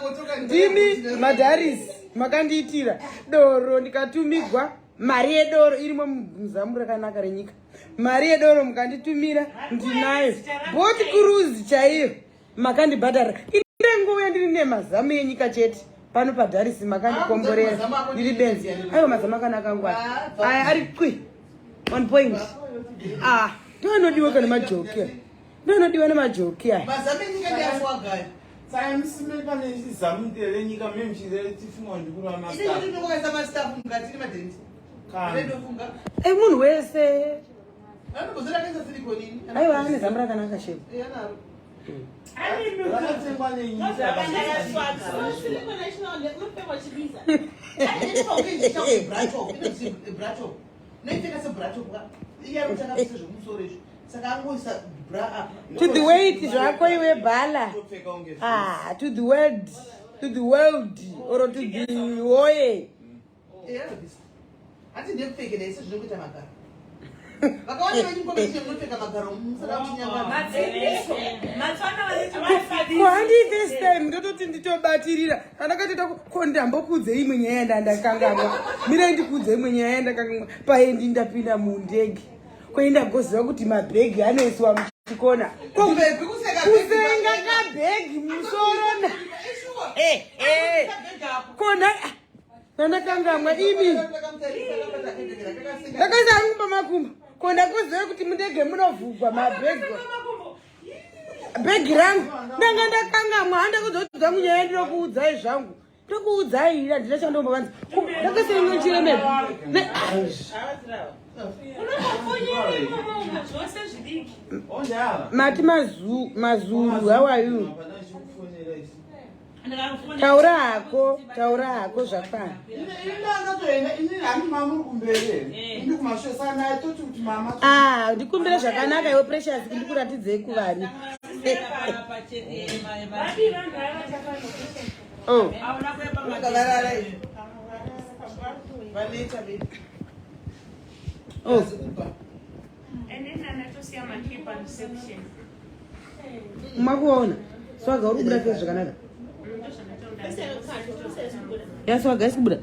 ndimi madharisi makandiitira doro ndikatumigwa mari yedoro irimo muzamu rakanaka renyika mari yedoro mukanditumira ndinayo boat cruise chaiyo makandibhadhara indengouya ndiri nemazamu yenyika chete pano padharisi makandikomborera ndiri benzi aiwa mazamu akanaka angu aya aya ari qwi on point ah ndoanodiwa kana majoki aya ndoanodiwa nemajoki aya Mazamu enyika ndeaswagaya. Saka musime pane zamu renyika meme muchitifunga ndikurova Ini mastaff. ndiri ndinokaisa mastaff mukati nemadhenti. Kana. Ndofunga. Eh, munhu wese Anombozora akaisa silicone ini. aiwa ane zamu rakanaka shepu Eh, anaro. Rakatengwa nenyika. To the weight zvako iwe bhala Topfeka unge ah, to the world to the world or to the woye Hati ndekupfekera ise zvinokuita magaro vakawanda venyu mukomeshe munopfeka magaro musada kuchinyangana. Ko handi first time ndototi nditobatirira andakatoita ko ndambokuudze imwe nyaya yandandakangamwa mirai ndikuudze imwe nyaya yandakangamwa paendi ndapinda mundege koindagoziva kuti mabhegi anoiswa muchikona Ko Bhebhi kuseka bhegi kusenga kabhegi musoro na Eh, eh. kona ndandakangamwa imi ndakaisa hangu pamakumbo ko ndakuziva kuti mundege munovhugwa mabhegi bhegi rangu ndanga ndakangamwa handakuzoti zvangu nyaya ndinokuudzai zvangu ndokuudzai ira ndina chandombavanza ndakasenga chiremera Unongopfonyera imomo umo zvose zvidiki. Ondava. Mati mazuru how are you? Taura hako, taura hako zvakwana. Inini inini hani mama uri kumberi here? Indi kumashure saka ndaitoti kuti mama Ah, ndikumbire zvakanaka iwe Precious ndikuratidzei kuvanhu. Vapi vanhu ava takano. Oh. Vakarara izvi. Vaneta baby. Oh. Kubva. And then anatosiya makey pa reception. Makuona. Swaga uri kubuda face zvakanaka. Ya swaga isi kubuda.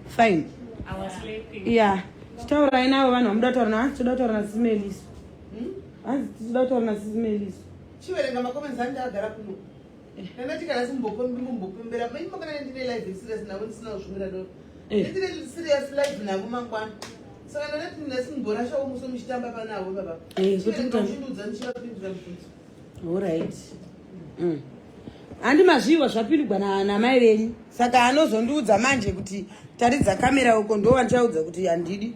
Fine. I was sleeping. Yeah. Titaurai navo vanhu vamuda kutaura navo. Hanzi toda kutaura naSisi Hanzi tinoda kutaura naSisi Meliso. Chiverenga macomments angu ndakagara kuno. Ndandati kana simbopembera mai mangwana ndine live serious navo ndisina kuzvumira do. Eh. Ndine serious live navo mangwana. Saka ndandati ndasimborashawo muso muchitamba panavo baba. Eh, kuti Chiverenga kutamba. uchindiudza ndichivapindura mubvunzo. Alright. Handi mazviwa zvapindugwa namai venyu. Saka anozondiudza manje kuti taridza kamera uko ndo wandichaudza kuti handidi.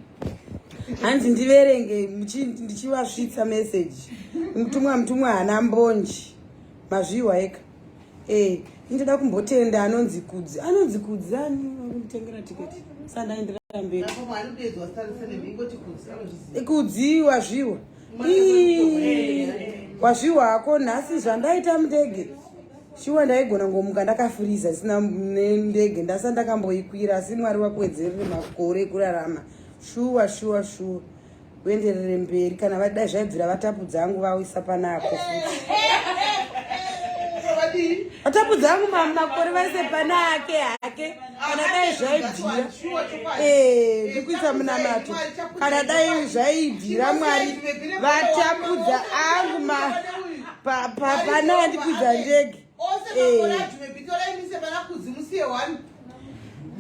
Hanzi ndiverenge ndichivasvitsa message. Mutumwa mutumwa haana mbonji. Mazviwa eka. Eh, ndoda kumbotenda anonzi Kudzi. Anonzi Kudzi ani kunditengera tiketi. Sandaenderera mberi. Kudzi wazviwa. Wazviwa hako nhasi zvandaita mundege. Shuwa ndaigona ngomuka ndakafiriza isina ndege ndasa ndakamboikwira asi Mwari wakuwedzerere makore ekurarama. Shuwa shuwa shuwa. Uenderere mberi kana vadai zvaibvira vatapudza angu vaisa panako futi. Vatapudza angu makore vaise panake hake kana dai zvaibvira eh, ndikuisa munamato kana dai zvaibvira Mwari vatapudza angu pana andikwidza ndege. Eh.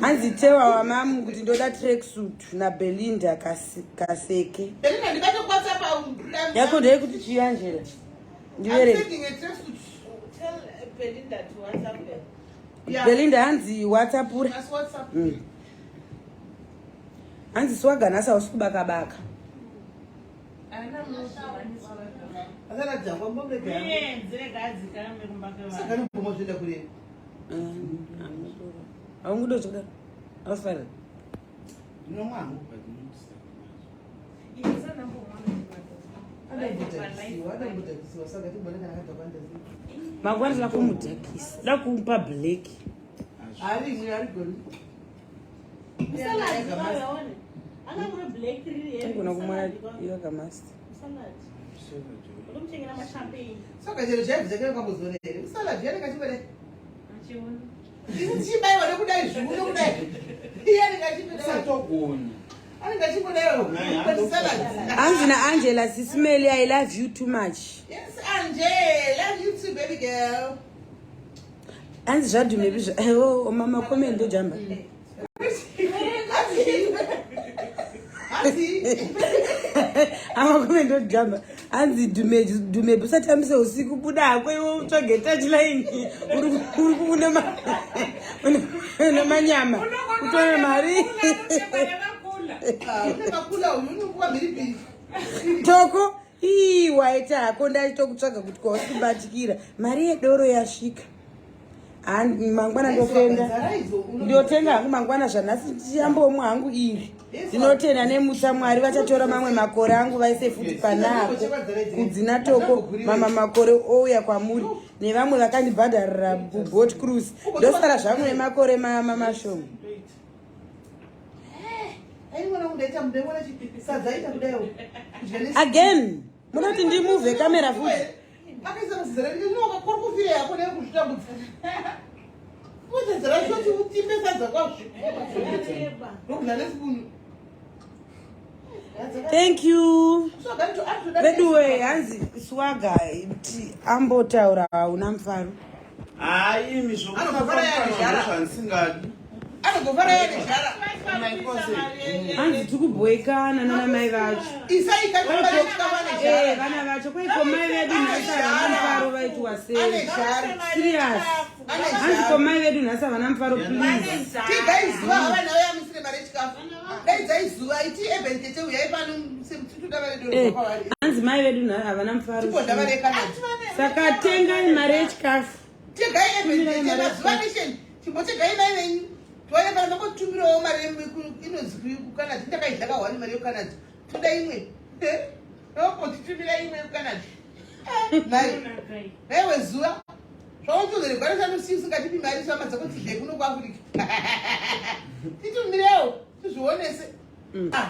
Hanzi tewa wamamu kuti ndoda tracksuit nabelinda kaseke yako ndeyekuti chii angela ndiverenge belinda hanzi whatsappura mm. Hanzi swaga nhasi hausi kubaka baka. Haungudo zvekudaro. Hausifarira. Mangwana tida kumudhakisa. Da kumupa black. Tagona kumwa yoga master. Saka chero chaibvisa kare kwambozona here? Musalad yanenge achibada. Ichibaiwa nekudai zviuno kudai. Iye anenge achibada. Usatogona. Anenge achibadaiwa. But salad. Hanzi naAngela Sisimeli I love you too much. Yes, Angela, love you too baby girl. Hanzi zvadhumepi zva oh, mama comment ndojamba. Ama comment ndojamba. Hanzi dhumepi usatambise usiku buda hako iwe utsvage touchline uri uri kubuda ma une manyama utore mari. Toko Ii waita hako ndaitokutsvaga kuti kwausi kubatikira mari yedoro yasvika. Mangwana ndotenda ndotenga hangu mangwana zvanhasi ndichambomwa hangu iri ndinotenda nemutsa mwari vachatora mamwe makore angu vaise futi panako kudzina toko mama makore ouya kwamuri nevamwe vakandibhadharira kuboat cruise ndosara zvangu nemakore mashoma Again, munoti ndimove camera futi. Thank you. Veduwe hanzi swaga ti ambotaura hauna mufaro. Hayi imi zvokuazvandisingadi. Anogofara yene zhara. Hanzi tikubhoikana nana mai vacho. Eh, vana vacho kwaiko mai vedu nhasi havana mufaro vaitwa sei? Serious. Hanzi ko mai vedu nhasi havana mufaro please. Tigai zuva havana vayamisire mari yechikafu. Daidzai zuva iti eben tete uyai pano titoda vari doro Eh, kwavari. hanzi mai vedu nhasi havana mufaro. Tipoda vari yekanada. Saka tengai mari yechikafu. Tegai eben tete mazuva nation. Chimbotegai mai venyu. Tione kana mangotumirawo mari inonzi kuCanada. Ndakaidya kahwani mari yeCanada. Toda imwe. Okotitumira imwe yekuCanada. Nhai. Nhaiwe zuva. Zvautozere gwara shanu si usingatipi mari shama dzako tidye kuno kuAfrica. Titumirewo tizvionese. Ah.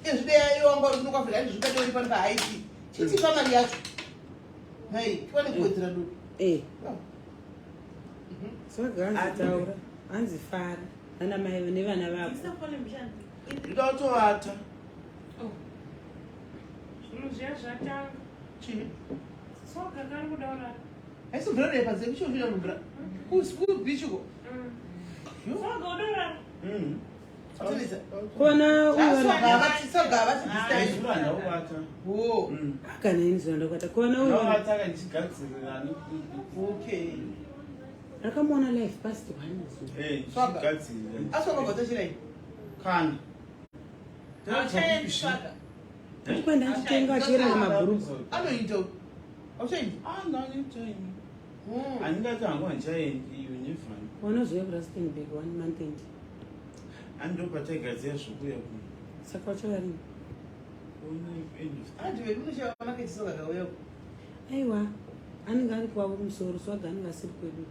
Izvi dai iwe wanga uri kuno kuAfrica handizvingadai uri pano paHaiti. Chitipa mari yacho. Nhai, tiwane kuwedzera dudu. Eh. Swaga hanzi taura. Hanzi fara. Nana mai nevana vako. Ndoda kutovata. Zvinhu zviya zvatanga. Chii? Swaga kari kuda kurara. Haisi mvura repa dzekuchofira mvura. Kubeach uko. Swaga uda kurara. Kona uyo Zuva ndauvata. kana ini zuva ndakwata. Kona uyo Ndauvata kandichigadzirira. Okay. rakamuona life past one zuva. Eh, ndichigadzirira. Aswakabva Kana. Kwanda achitenga achiverenga mabhuruku. Anoita. Auchaindi? Ah, ndanoita ini. Handingati hangu handichaendi, you never know. Unozouya kuRustenburg one month end. Andopataigadzira zvokuya kuno. Saka wachauya rini? Ona end of Anti vedu unoshaya maketi soga kauya. Aiwa, anenge ari kwavo kumusoro, swaga anenge asiri kwedu.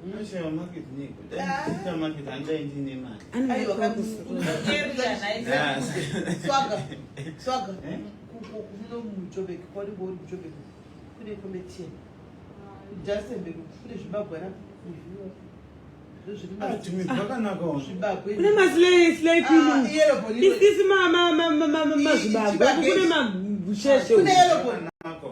Unoshaya market neko. Dai ndichiita market handai ndine mari. Anenge ari Aiwa, kwavo kumusoro. Swaga. Swaga. Eh? Kuno muJobek, kwari bori muJobek. Kune comedian. Rustenburg kune zvibagwe na. Zviri Ah, tumi zvakanaka wona. zvibagwe. Kune maslay slay Ah, pinu. yellow bone. Isisi mazvibagwe, kune mabusheshe. Kune yellow bone. Zvakanaka.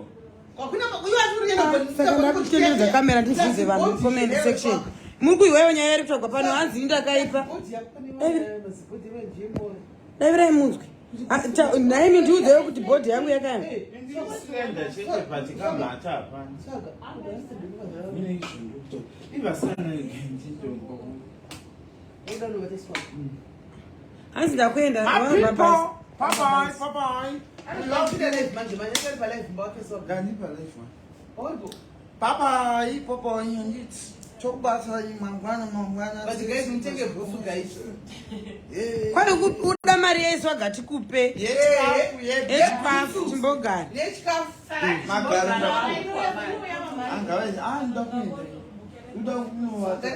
Hakuna uyu ati uri yellow bone. Saka ndakutenderedza kamera ndibvunze vanhu mucomment section. Muri kuiweyo nyaya iri kutaurwa pano hanzi ndakaipa. Bhodhi yako ne mazibhodhi eGMO. Daivirai munzwe. Ah, Nhaimi ndiudzewo kuti bhodhi yangu yakayana. Indislender chete but kamhata hapana. Swaga. Rustenburg. Mine izvo ndokuti ivasana ndindombo. Oda no swaga. Hanzi ndakuenda. My people, bye bye, bye bye. Anopinda live manje manje ari pa live mbawake swaga. Ndandipa live one. Oipo. Bye bye, bye bye. Handiti tokubata mangwana mangwana. But guys mutenge bhutsu guys. Eh. Kwari kuda mari yeiswaga tikupe. Yechikafu, yechikafu. Yechikafu timbogara. Nechikafu. Magara angava ah ndakuenda. Uda kunovata.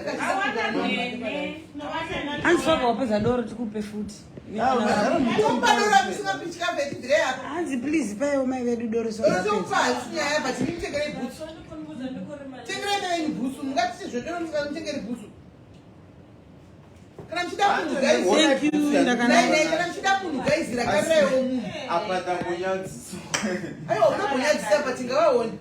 Hanzi swaga wapedza doro tikupe futi. Ah, unagara Topadora musingapi chikafu echibvire yako. Hanzi please paiwo mai vedu doro swaga apedza. Topa hasi nyaya but mutengerei bhutsu. Tengerai mai bhutsu mungatise zvedoro musingamutengeri bhutsu. Kana muchida munhu guys. Thank you, ndakanaka. Nai nai kana muchida munhu guys rakaraiwo munhu. Apa ndangonyadziswa. Aiwa unogonyadzisa but ngavaone.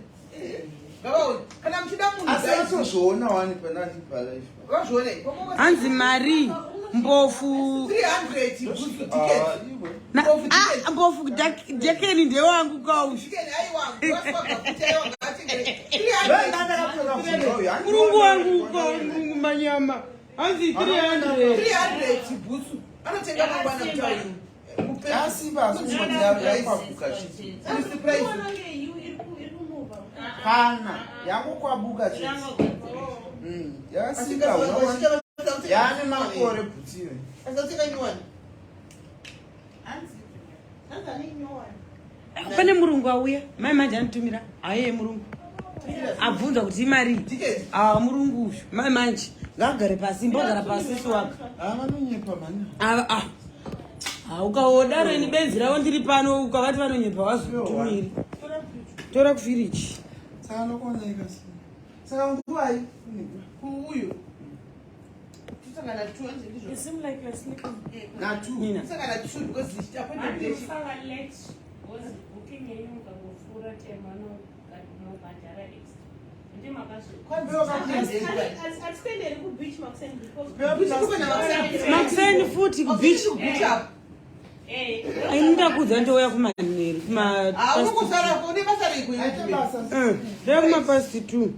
Ngavaone. Kana muchida munhu Asi guys. atozviona wani pandandipa live. Vazvione. Hanzi mari mbofu 300 bhutsu ticket. Ah, iwe. Mbofu ticket. Ah, mbofu dekeni ndewangu kauyu. Chicken aiwa waswaga futi aiwa ngaatengere. 300 Murungu wangu uko murungu manyama. Hanzi 300. 300 bhutsu anotenga mangwana mutauni. Yasimba asi chete. Surprise. Kana yakukwabuka chete. Yasimba unoona. Yaane makore bhutsu iwe. Asatenga nyuwani. Pane murungu auya. Mai manje anotumira. Aiye murungu. Abvunza kuti imari. Ticket. Ah murungu uyu. Mai manje ngaagare pasi mbogara pasi swaga. Ah vanonyepa mani. Ah ah. Ah ukaodaro ini benzi ravo ndiri pano ukavati vanonyepa vazokutumiri. Tora kufiriji. Saka nokuoneka sei. Saka nguvai? Kuuyu. Tusangana two hanzi ndizvo. You seem like you're sleeping. Natu. Nina. Tusangana two because it's appointment day. Andisava late because booking yenyu mukangopfuura time anobhadhara extra. Ndi makazvi. Hatikuenderi kubeach makuseni because Makuseni futi kubeach. Beach up. Eh. Ini ndakudza ndouya kumanheru kuma Ah, unongosara une basa rei Aite kuyo. basa. Ndouya kumapast 2.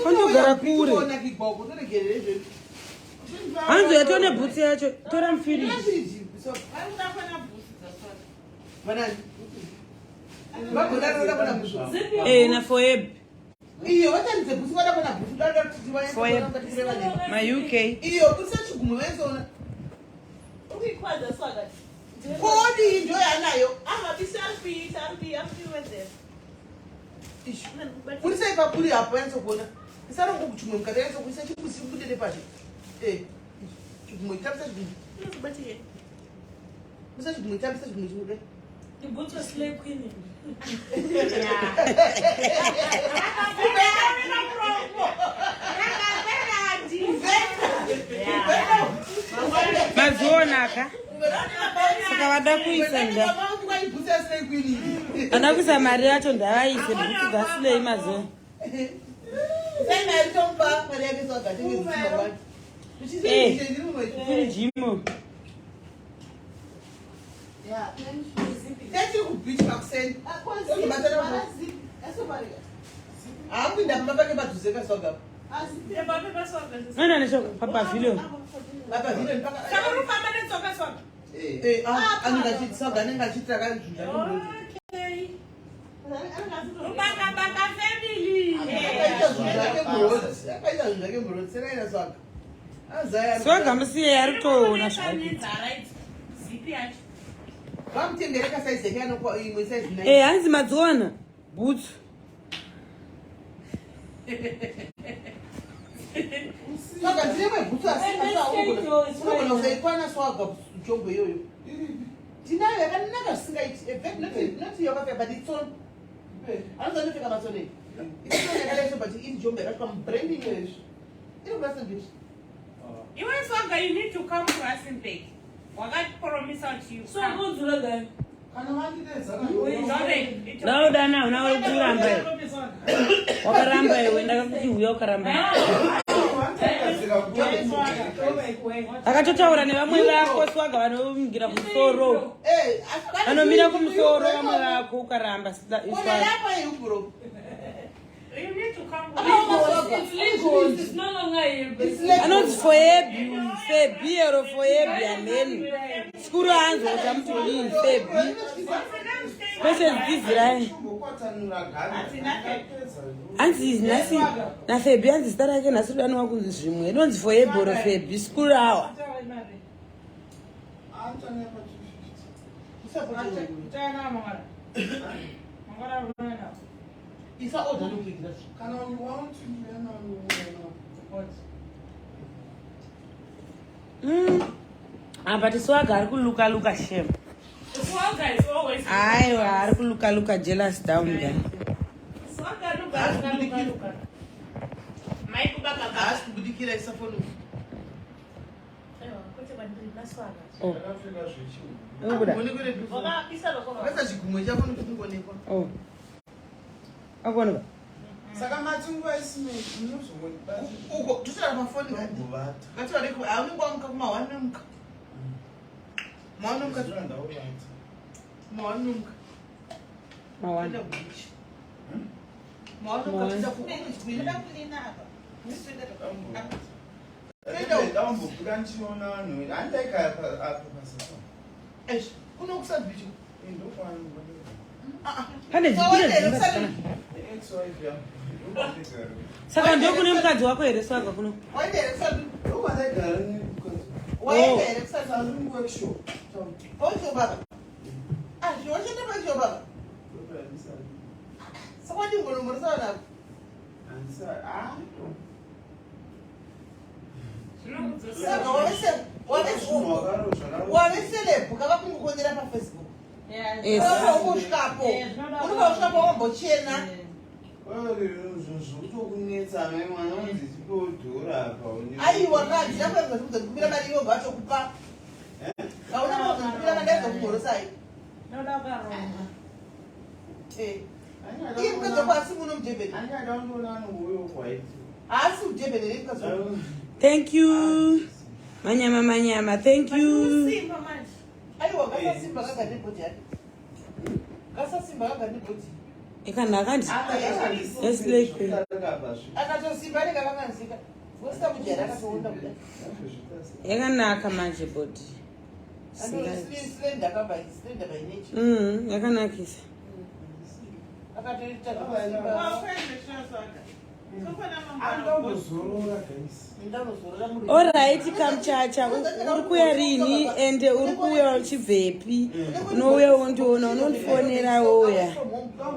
Kondogara kure. Ona kigoko toregerere zvedu. Hanzi yatone bhutsu yacho tora mufiriji. Firiji. So vari kuda kuona bhusi dzaswaka. vanani. Vagoda roda kuona bhutsu. Eh na foeb Iyo vatanidze bhutsu vada kuona bhutsu dada kuti Foeb. vakureva nei. ma UK. Iyo bhutsu chigumwe vaizoona. Ukuikwadza swaka. Kodi ndo yaanayo. Amabisi ari kuita ari kuiwedzera. Ishi. Burisai papuri apo yanyatsokuona. Isarongo kuchimwe mukati yanyatsokuisa chikusi bude nepazhe. Eh. Chigumwe tambisa chigumwe. Inokubatikei. Busa chigumwe tambisa chigumwe chibude. The boots are slay queen. Mazionaka. Saka vada kuisa nda. Vada kuisa mari yacho ndavaise bhutsu dzasilei mazuva. Eh. Firiji imo. Tatiri kubeach makuseni. Hakuinda pamba pake padhuze kaswaga. Nana nesho papavilion. Papavilion paka. Saka uri kufamba netsoka swaka. Eh, ah, anenge achiti swaga anenge achiita akazvunza. Okay. Rubakabaka family. Akaita zvinhu zvake muroad. Akaita zvinhu zvake muroad. Seraina swaga. Azaya. Swaga musiye ari kutoona zvaari kuita. Nenzara idzi. Zipi yacho. Vamutengere ka size yake anokwa imwe size 9. Eh, hanzi madziona bhutsu. Swaga ndine imwe bhutsu asi And asi let's take yours, unogona right? kusaikwana swaga jombo iyoyo. Tinayo yakanaka zvisingaiti. In fact, not yakapfeka but it's on. Anozondopfeka matsone. It's on yakadai so but iri jombo yakasvika mubranding izvi. Iri kuRustenburg. Iwe Swaga, you need to come to Rustenburg. Wakatipromisa kuti you So come. kudzula guy. Kana vandidedza Sorry, it- Ndaudana una uri kuramba iwe. Wakaramba iwe ndakakuti uya ukaramba. Akatotaura nevamwe vako swaga vanomugira kumusoro. Eh, asi- Vanomira kumusoro vamwe vako ukaramba Kona swaga. lapa yeubro. You need to come. It's legal. It's no longer here. but- It's legal. Anonzi foebi, febi ero foebi ameni. Sikuru hanzi kuti amuti febi. Pese dzidzirai. Hanzi nhasi nafebi hanzi zita rake nhasi rudaniwa kunzi zvimwe. Inonzi foebi oro febi sikuru awa. Isa order nokuigira zvinhu. Kana Apa tiswaga ari kuluka luka shem. Swaga is always. Aiwa ari kuluka luka jealous down guy. Swaga luka luka luka luka. Mai kubaka baka. Haasi kubudikira isa foni. Oh. Unobuda. Onekwe nepi foni. Vesa chigumwe chako nekuti Oh. Akuoneka. Saka mati nguva isimei munozongondibata. Uko totaura pafoni ngati. Ndovata. Ngatiwarei haunenge wamuka kumahwani nomuka. Mahwani nomuka. Zuva ndauvata. Mahwani nomuka. Mawani. Toenda kubeach. Mahwani nomuka toenda ku- Ndambobuda ndichiona vanhu handaigara apa pasasa. Eish, kuno kuSouth Beach. Pane Waenda here dzimba kuSouth zvakanaka. Beach? Ex-wife yangu ndokwandagara. Saka ndokune mukadzi wako here swaga kuno? Waenda here kuSouth Beach? Ndokwandagara nemukadzi. Waenda here kuSouth Beach? Saloon workshop. Town. Pausho baba. Ah, zviwachenda pausho baba. Ndokwandisali. Saka wadingonomboresa nako. Handisali. Ah. Saka wave celeb kavakungokonera paFacebook. Yes. Unobva unobva usvikapo wambochena. Zvokutokunetsa mai mwana unzi tipodhora apa. Aiwa kadzi akuedza kukumbira mari iwo vatokupa. Kauna kukumbira mari ndaizokumhorosai. Eh. Iye mukadzi wako asi muno muDurban. Angada kundoona anouyo kwaiti. Haasi muDurban here mukadzi wako? Thank you. Manyama manyama. Thank you. Simba manje. Aiwa kasasimba kagari nebhodhi yake. Kasasimba kagari nebhodhi. Ikanaka ndi. Yes, like. Akatosimba anenge akanganisika. Wosita kujaira akatoonda kudai. Yakanaka manje body. Andori slender kaba slender by nature. Yakanakisa. Akatoita zvakasimba. Andambozorora guys. Ndanozorora muri. Alright kamuchacha uri kuuya rini ende uri kuuya uchibvepi unouya wondiona unondifonera wouya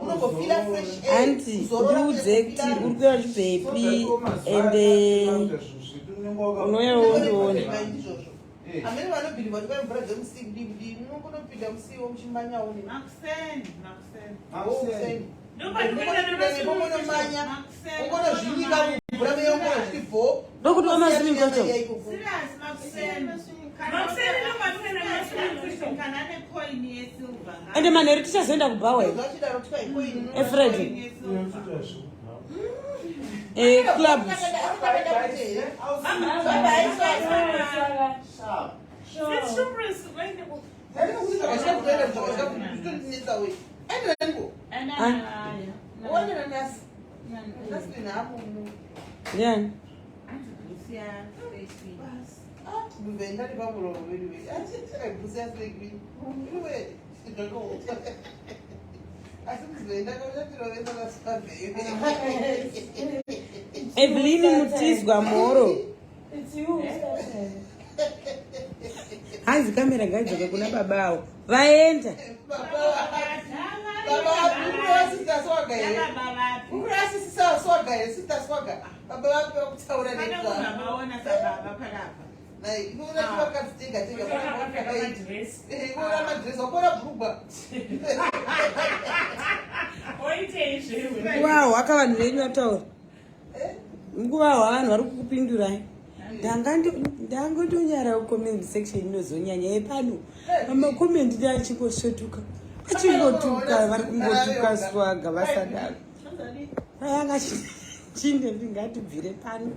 Unongofila fresh air. anti Kuzorora ndiudze kuti kufila- uri kuuya uchibvepi ende unouya wondiona Ndizvozvo. Amene vanobhilivha kuti kwai mvura dzemusi munongonopinda musiwo muchimanyawo Makuseni, makuseni. nekuseni. Ndokwandinoenda Ungonomanya, Makuseni. ungonozvinyika mumvura meyo ungonozviti bho. Ndokuti wamaswimming kwacho? Serious, makuseni. Makuseni ndokwandinoenda nemaswimming pool. Kana ane coin yesilver. ende manheru tichazoenda kubhawa here Zvachidaro kuti kwai coin. efredi Coin yesilver. club It's surprise. Waende ku- ndiani Evelyn Mutizwa Moro. Hanzi kamera ngaidzoke kuna baba avo. Vaenda. Nguva hwaka vanhu venyu vataura. Nguva hwa vanhu vari kukupindurai. Ndangondonyara comment section inozonyanya yepano. Pamakomenti ndi achingosvetuka. Achingotuka vari kungotuka swaga vasadaro. Anga chinde ndingatibvire pano.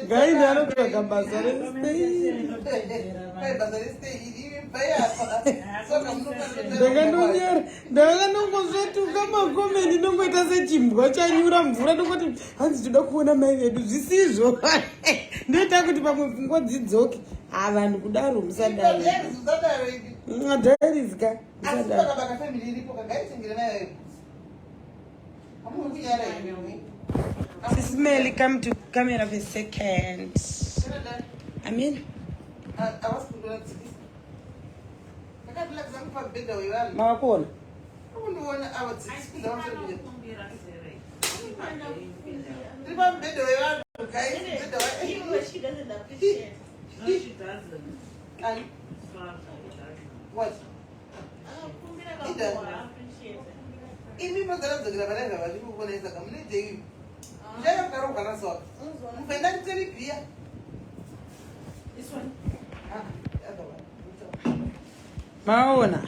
Ngainde anotsvaga basa restay. Ndakandonyara, ndakandongosvetuka makomenti ndongoita sechimbwa chanyura mvura ndongoti hanzi toda kuona mai vedu zvisizvo. Ndoita kuti pamwe pfungwa dzidzoke. Ha vanhu kudaro musadaro. Diaries ka. Musadaro. Sis Melly, come to camera for a second. I mean, mawakuona Imi mazaradzokera vana zvavazvi kukonesa kamunoitei? Muchaita kukarogwa nasoka. Mukaenda kutere bhiya. This one. Ah, the other one. Maona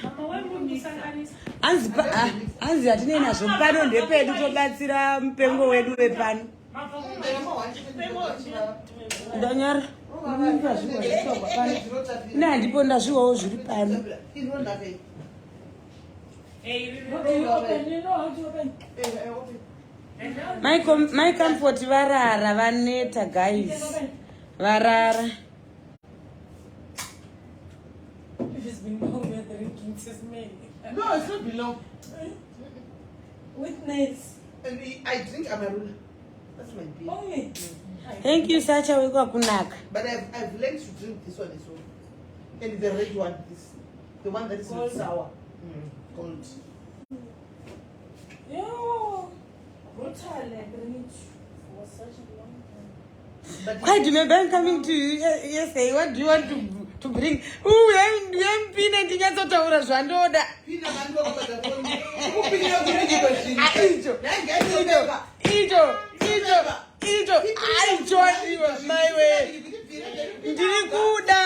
hanzi ah, hanzi hatinei nazvo pano ndepedu tobatsira mupengo wedu wepano. Ndanyara ine handipo ndazviwawo zviri pano. My Comfort varara vaneta guys varara. It's been long we are drinking this many. No, it's not been long. Witness. And I drink Amarula. That's my beer. Only. Thank you Sacha wekwakunaka. But I've learned to drink this one as well. And the red one, this, the one that is not sour. Gold. Yo, brutal. I drink for such a long time. But Why do you I'm coming to you yesterday? What do you want to bring? Ooh, uyempina ndinyatsotaura zvandoda. Pina vanhu vakabata foni. Kupinira kuti chii? Ah, icho. Icho, icho, icho, icho. Aicho, maiwe. Ndiri kuda.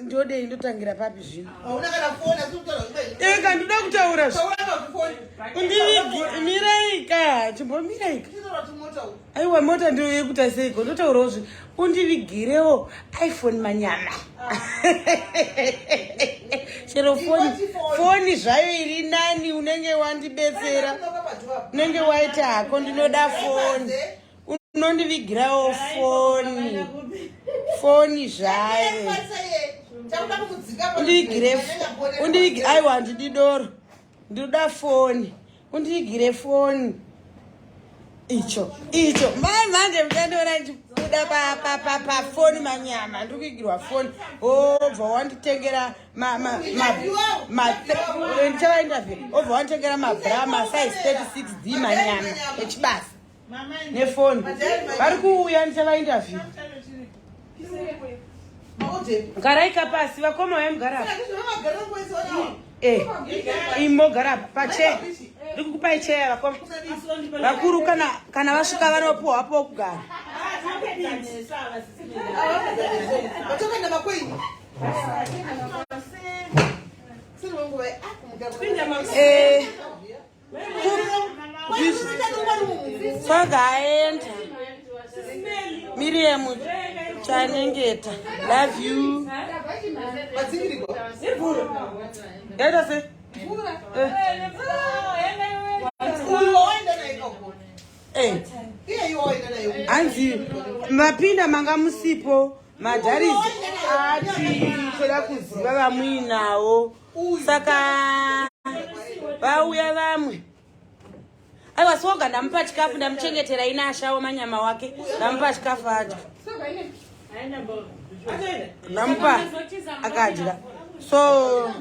Ndodei ndotangira papi zvino? Hauna kana foni asi kutaura kuti Eka ndoda kutaura zvi. Taura pakufoni. Undivigi miraika, chimbomiraika. Tinotaura kuti mota uyu. Aiwa mota ndiyo yekuita seiko ndotaurawo zvi undivigirewo iPhone manyama. Chero foni foni zvayo iri nani unenge wandibetsera unenge waita hako ndinoda foni unondivigirawo foni foni zvayo undigire undigire aiwa handidi doro ndinoda foni undigire foni icho icho mai manje muchandiona ndichibuda pafoni manyama ndiri kuigirwa foni obva wanditengera ndichavainterview obva wanditengera mabra masize 36 d manyama echibasa nefoni vari kuuya ndichavainterview garaika pasi vakoma vai mugara apa Eh, imogara apa pacheya ndiri kukupai cheya vakoma vakuru kana kana vasvika vanopuwa pokugara. Eh, Saka aenda Miriam Chanengeta, love you. Yaita sei? Eh. Hanzi mapinda manga musipo madharisi ati toda kuziva vamuinawo. Saka vauya vamwe. Aiwa Soga ndamupa chikafu ndamuchengetera ina ashawo manyama wake ndamupa chikafu adya. Ndamupa akadya. So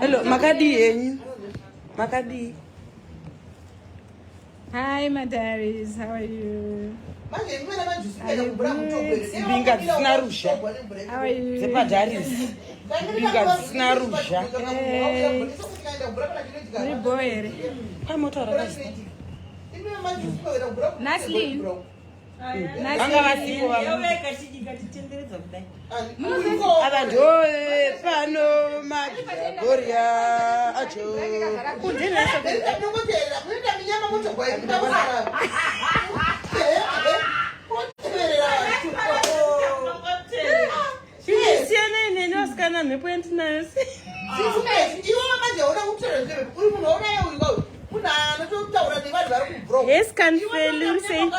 Hello, makadii henyu? Makadii? Hi, my diaries. How are you? Mbinga dzisina ruzha. How are you? Dzepadharis. Mbinga dzisina ruzha. Muri bho here? Pamotaura kazita. Naslin. Vanga vasipo vamwe. Ava ndo pano madhagoria acho. Siyanai neni vasikana mhepo yandinayo. Yes, Kanfeli, uri sei?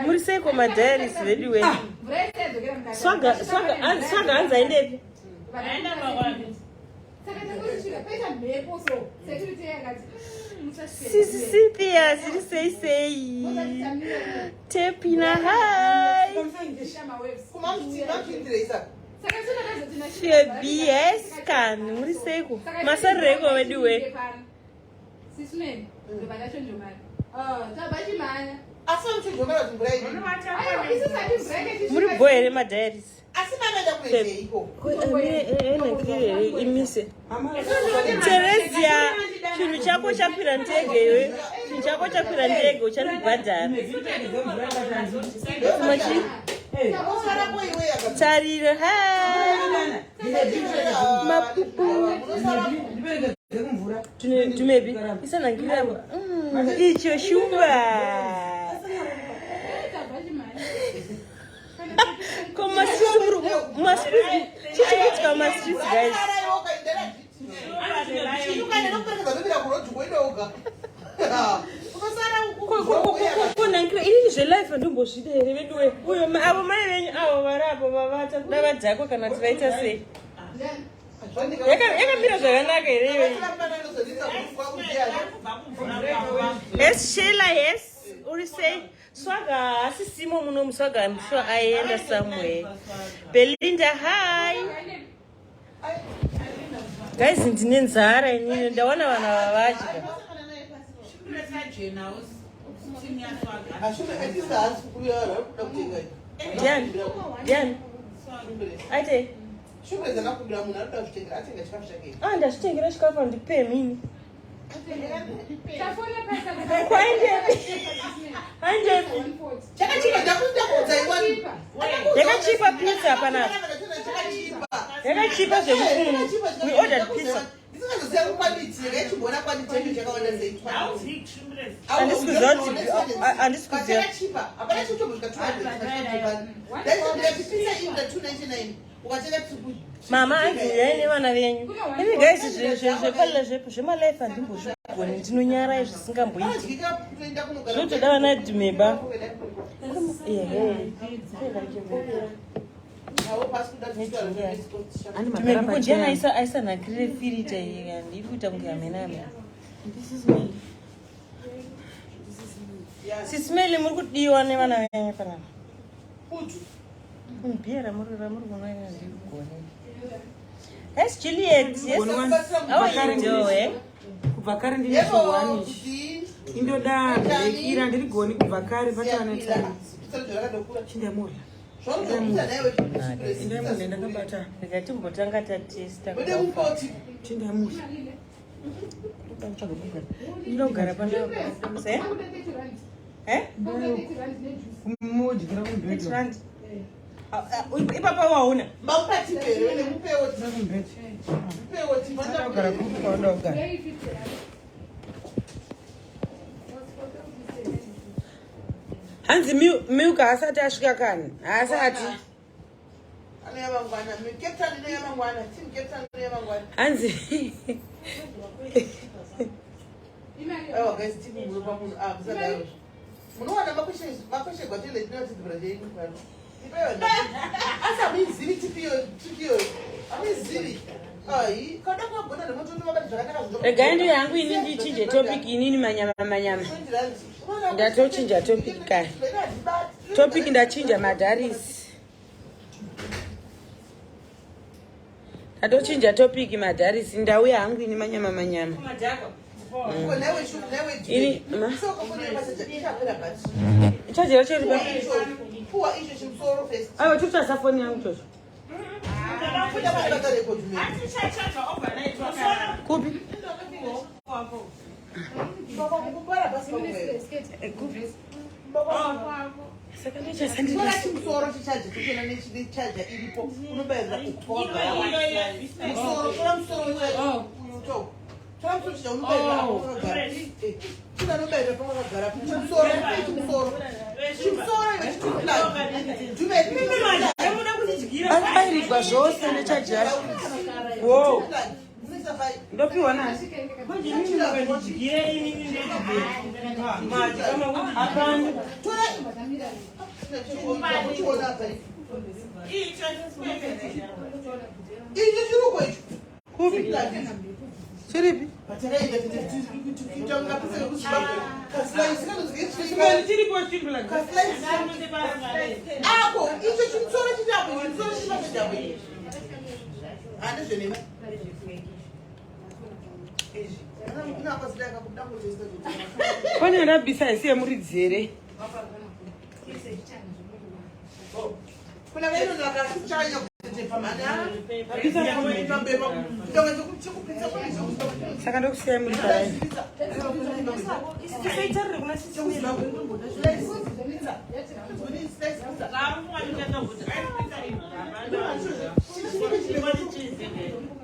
Muri seiko madiaries vedu we? Swaga swaga swaga hanzi aendepi? Sisi Cynthia, ziri sei sei? Tepina, hi. Febi, yes, kan, muri seiko? Masarireiko vedu we? Muri bho here madiaries? Asi manoenda kuendeiko? Imise. Teresia, chinhu chako chakwira ndege iwe. Chinhu chako chakwira ndege uchandibhadhara. Machi? Tariro, hi. Mapupu. Tumebi. Isanangira. Icho shumba. Ko mastreets muri mastreets chichi kuitika mastreets guys. Konangira inini zvelife handimbozvida here veduwe. Uyo avo mai venyu avo vari apo vavata kuda vadhakwa kana kuti vaita sei. Yakamira zvakanaka here iyoyi? Yes, Sheila, yes. Uri sei? Swaga haasisimo muno muswaga I'm sure aenda somewhere. Belinda, hi. Guys, ndine nzara inini ndaona vanhu ava vadya. Ndiani? Ndiani? Aite. Ah, ndazvitengera chikafu handipe mini. Kwaendepi? Aendepi? Yakachipa pizza panapa. Yakachipa zvekufunga. We ordered pizza. Handisi kuziva kuti handisi kuziva. Mama hanzi uyai nevana venyu. Imi guys zvepalila zvemalife handimbozvigoni ndinonyara izvi zvisingamboiti. Zvotoda vana dhumeba. Ehe. Dhumeba ndiani aisa aisa nhakirire firita iyi handiri kuita kunge hamena hamena. Sismeli muri kudiwa nevana venyu panapa. Bhiya ramuri ramuri kunwa iri handigoni. Yes, Juliet. Yes. How are you doing? Kubva kare ndine chiwani ichi. Indoda ndekira ndiri goni kubva kare patava netime. Chindamurya. Ndamurya ndakabata. Rega timbotanga tatesta. Chindamurya. Ndinogara pano. Eh? Eh? Mudyira kumbedza. Rand. Ipapa waona. Kugara kupi kwaunoda kugara? Hanzi milk haasati asvika kani? Haasati. Hanzi Aiwa guys, tipi munopa munhu. Ah, musadaro. Munowana makweshegwa toilet nevatidhibhura chenyu pano. Asi hamuizivi tipi iyoyo, tipi iyoyo. Hamuizivi. Ai, kada kugona nemoto ndovabata zvakanaka zvinhu. Regai ndiyo yangu ini ndichinje topic inini manyama manyama. Ndatochinja topic kare. Topic ndachinja madharisi. Ndatochinja topic madharisi ndauya hangu ini manyama manyama. Ini ma Chaji racho iri pa. Aiwa chochasa foni yangu chocho. Kupi? Saka ndochasandira. Chimusoro chichaja chochona nechaja iripo unobayirira musoro tora musoro wechaja tora musoro chicha unobayirira pawakagara china unobayirira pawakagara chimusoro chimusoro chimusoro iwe chituplug Anobayirirwa zvose nechaji yacho. Wo. Ndopiwa nani? Hapana. Icho chiruko icho. Kupi? Chiripi? Chiripo chiripo. Ako, icho chimusoro chichapo, chimusoro chichapo icho. Handizvenema. Foni yandabvisa haisi yemuridzi here? Kuna vainonaka kuchanya Saka ndokusiyai muri parai.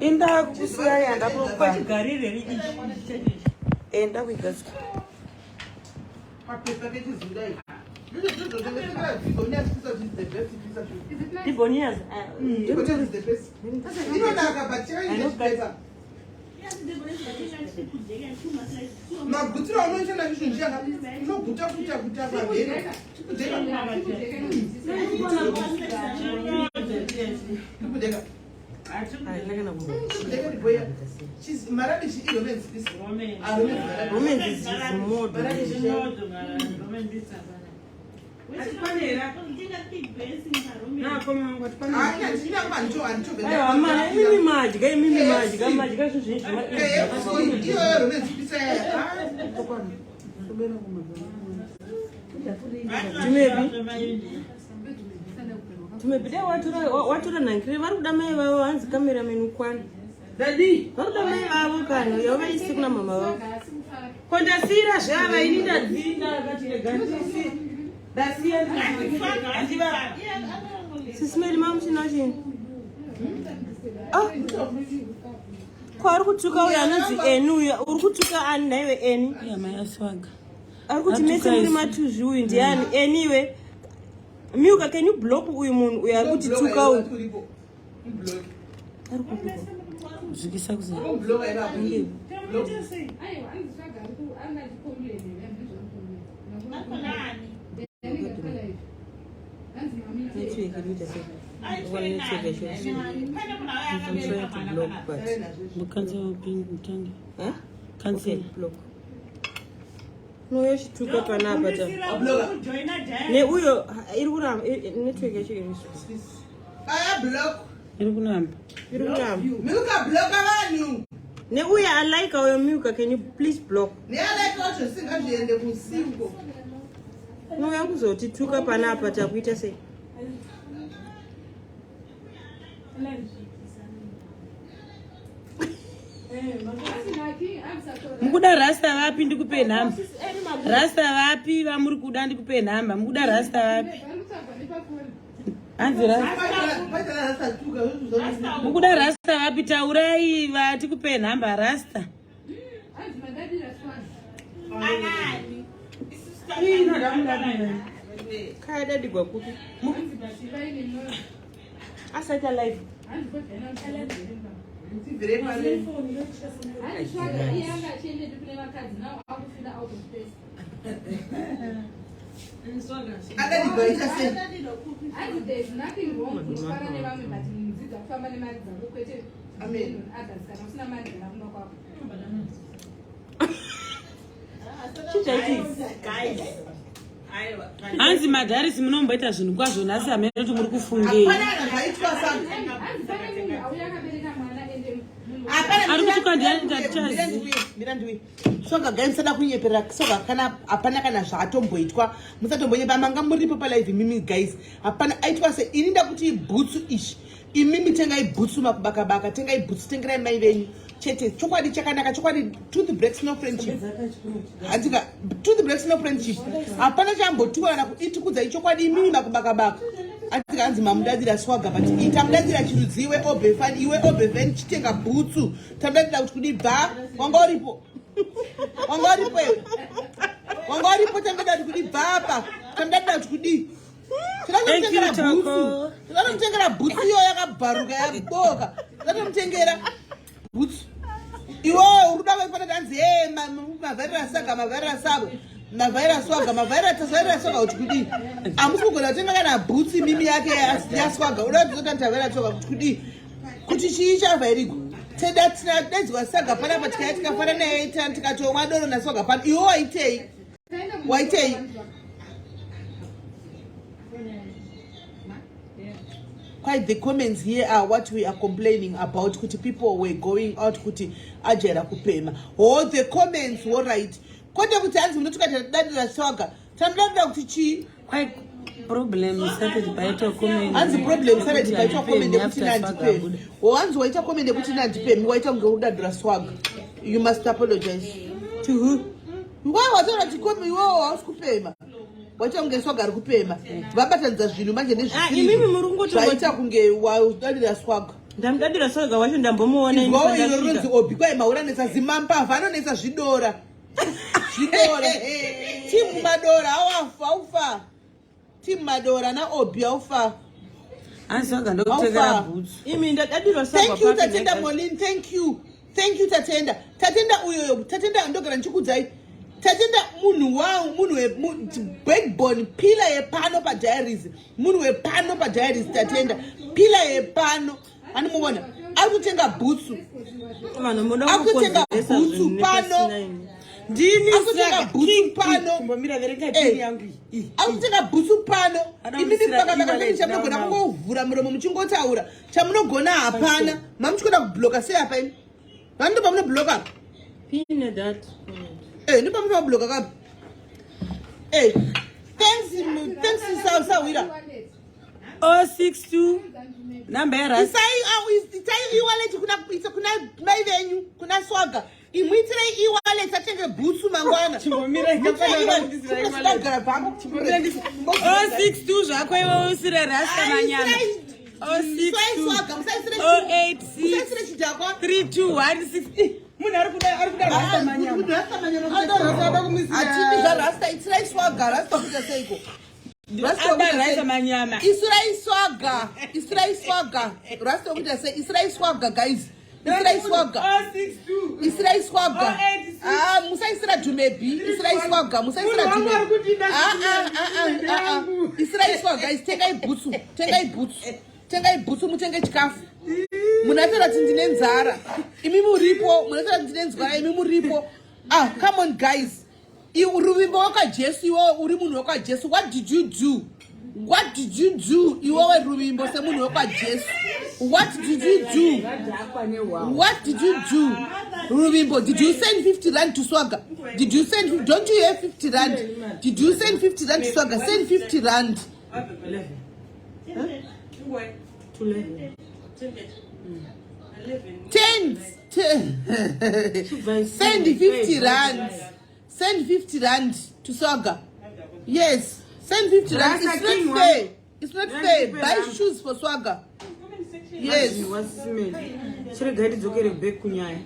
Inda kukusiyai handakupa. Enda kuigadzika. Dibonias. Inonaka but chakaita magutiro aunoita nazvo zvinhu zviyaka unoguta kuita kuita pamheno chikudeka marabishi iromance Romance is model. Aiwa amana imimi madya imimi madya madya zvinhu zvenyu iyoyo romance pizza yaya Tumebi. Tumebi dai watora watora nhankire vari kuda mai vavo hanzi cameraman ukwana. Dadi. Vari kuda mai vavo kani yavaisi kuna mama vavo. Ko ndasiyira zveava ini ndadzinda akati rega ndisi. Ndasiya handiva. Sisimeli mamuchina chini. Ah. Ko ari kutuka uyo anonzi Eni uyo uri kutuka ani nhaiwe Eni? Iya mai aswaga. Ari kuti mese muri matuzvi uyu ndiani? Eni iwe. Milka can you block uyu munhu uyu ari kutituka uyu? Ari kutuka. Zvikisa kuzara. Network iri kuita sei? Ukaona network yacho iri slow. I'm trying to block but Mukanzi mutange. Huh? Cancel. Okay, block. Unouya uchituka panapa ta. Neuyo iri kuramba network yacho iri slow. Aya block. Iri kuramba. Iri kuramba. Milka blocka vanhu. Neuyo alaika uyo Milka can you please block? Nealaika wacho zvisingazviende kusingo. Unouya kuzotituka panapa takuita sei? Mukuda rasta vapi ndikupe nhamba. Rasta vapi vamuri kuda ndikupe nhamba. Mukuda rasta vapi? Hanzi rasta. Mukuda rasta vapi taurai vatikupe nhamba rasta. Kaya dadigwa kupi? Asaita live. Tibvirei pane. Hanzi swaga iye anga achiendepi kune vakadzi now akufila out of place. Adadidwa ita sei? Hanzi there is nothing wrong kunofara nevamwe but mudzidza kufamba nemari dzako kwete Amen. on others kana usina mari gara kumba kwako. Hanzi madharisi munomboita zvinhu kwazvo nhasi hamene kuti muri kufungei. Hapana kana zvaitwa sa. Hanzi pane munhu auya akabereka mwana ende munhu Hapana Ari kutuka ndiani tatichazivi. Mira ndiwe. Soga guys musada kunyeperera soga kana hapana kana zvaatomboitwa. Musatombonyepa manga muripo pa live mimi guys. Hapana aitwa se ini ndakuti bhutsu ishi. Imimi tengai bhutsu makubaka baka tengai bhutsu tengerai mai venyu. Chete chokwadi chakanaka chokwadi tooth breaks no friendship. Handika tooth breaks no friendship. Hapana chambotiwa kana kuitikudza ichokwadi imimi makubaka baka. Handika hanzi mamudadira swaga but ita mudadira chirudzi iwe obefan iwe obefen chitenga bhutsu. Tamudadira kuti kudi bva wanga uripo. Wanga uripo iwe. Wanga uripo tamudadira kuti kudi bva apa. Tamudadira kuti kudi. Thank you, Tinotomutengera bhutsu. Toko. Tinotomutengera bhutsu iyo yakabharuka yaboka. Tinotomutengera bhutsu. Iwewe uri kuda kufanira tanzi hey mavhairira saga mavhairira sabo mavhairira swaga mavhairira tasvhairira swaga kuti kudii hamusi kugona kutenga kana bhutsu imimi yake yaswaga uda kuti tavhairira swaga kuti kudii kuti chii chavhairigwa teda tinadaidzwa saga panapa tikaya tikafara naye tikatomwa doro naswaga pano iwe waitei waitei quite the comments here are what we are complaining about kuti people were going out kuti ajaira kupema ho the comments all right kwete kuti hanzi munotuka tadadira swaga tanodadira kuti chii Kwai problem started by to comment. hanzi problem started by to comment yekuti nandipemi ho hanzi waita comment yekuti nandipemi waita kunge udadira swaga you must apologize to who why wataura kuti komi iwewo hausi kupema waita kunge swaga ari kupema vabatanidza zvinhu manje Ah, imimi muri kungoti- nezvaita kunge wadadira swaga Ndamudadira swaga wacho ndambomuona ini Igwawo iro pandasvika. rinonzi obi kwai maura anetsa zimambavha anonetsa zvidora zvidora timu madora awafa aufa timu madora naobi aufa Hanzi swaga ndokutengera Aufa. bhutsu. Imi ndadadirwa swaga thank you papi Tatenda nhai. Molin thank you thank you Tatenda Tatenda uyoyo Tatenda ndogara ndichikudzai Tatenda munhu wangu munhu backbone pillar yepano padiaries munhu wepano padiaries Tatenda pillar yepano animuvona ari kutenga bhutsu Vanhu munoda Akutenga kukonzeresa bhutsu zvinhu pano. nepasina imi. Ndini Akutenga swaga. bhutsu King, pano. Chimbomira verenga Eh. pini yangu iyi. akutenga bhutsu pano Ada imimi kuisira pakabaka e-wallet chamunogona now, now. kungovhura muromo muchingotaura chamunogona hapana mamuchikoda kubloka sei apa imi vani ndo pamunobloka Pin that. Eh, ndo pamunobloka kapi Eh, thanks thanks sawira 062 namba yarasi. isai au itai e-wallet kuna isa kuna mai venyu kuna swaga imuitirei e-wallet atenge bhutsu mangwana Chimbomira Muitirei ikafanira e-wallet. kundisira Chimboda e-wallet. kugara pangu 062 zvako iwe usire rasta manyama. 062 086 musaisire chidhakwa 3216. Munhu ari kuda ari kuda rasta manyama. Ada rasta ada kumisira. hatidi zvarasta itirai swaga rasta kuita seiko Rasta Ada kuita rasta sei? manyama. Isirai swaga isirai swaga rasta kuita sei isirai swaga guys isirai swaga 062 isirai swaga 086. Ah, musaisira dhumebi isirai swaga musaisira Munhu wangu ari dhumebi kutinda Ah, ah, ah, ah, ah, ah. yangu. isirai swaga guys tengai bhutsu tengai bhutsu tengai bhutsu mutenge chikafu munataura kuti ndine nzara imi muripo munataura kuti ndine nzara imi muripo ah come on guys Ruvimbo wekwajesu iwewe uri munhu wekwajesu what did you do what did you do iwewe Ruvimbo semunhu wekwajesu what did you do what did you do Ruvimbo did you send 50 rand to swaga did you send don't you have 50 rand did you send 50 rand to swaga send 50 rand 10 10 send 50 rand send 50 rand to swaga yes send 50 rand Rasta it's not King fair it's not Rand fair ipe buy rand. shoes for swaga yes Chiregai tidzokere back kunyaya.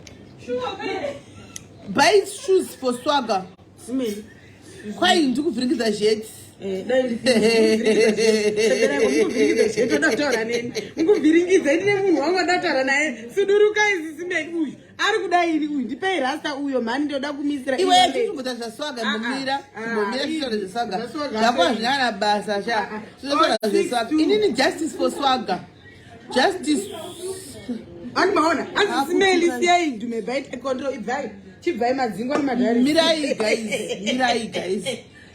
buy shoes for swaga Simeli. kwai ndikuvhiringidza zheti Toda neni mukuvhiringidza ndine munhu wangu andataura naye suduruka izisimei uyu ari kuda iri uyu ndipei rasta uyo mhani ndoda kumisira iwe tichimboita zvaswaga mbomira mbomira tichitaura zveswaga zvako hazvina kana basa sha tinotaura zveswaga inini justice for swaga justice Ani maona anzi simeli siyai dhume bite control ibvai chibvai madzingwa nemadhari mirai guys mirai guys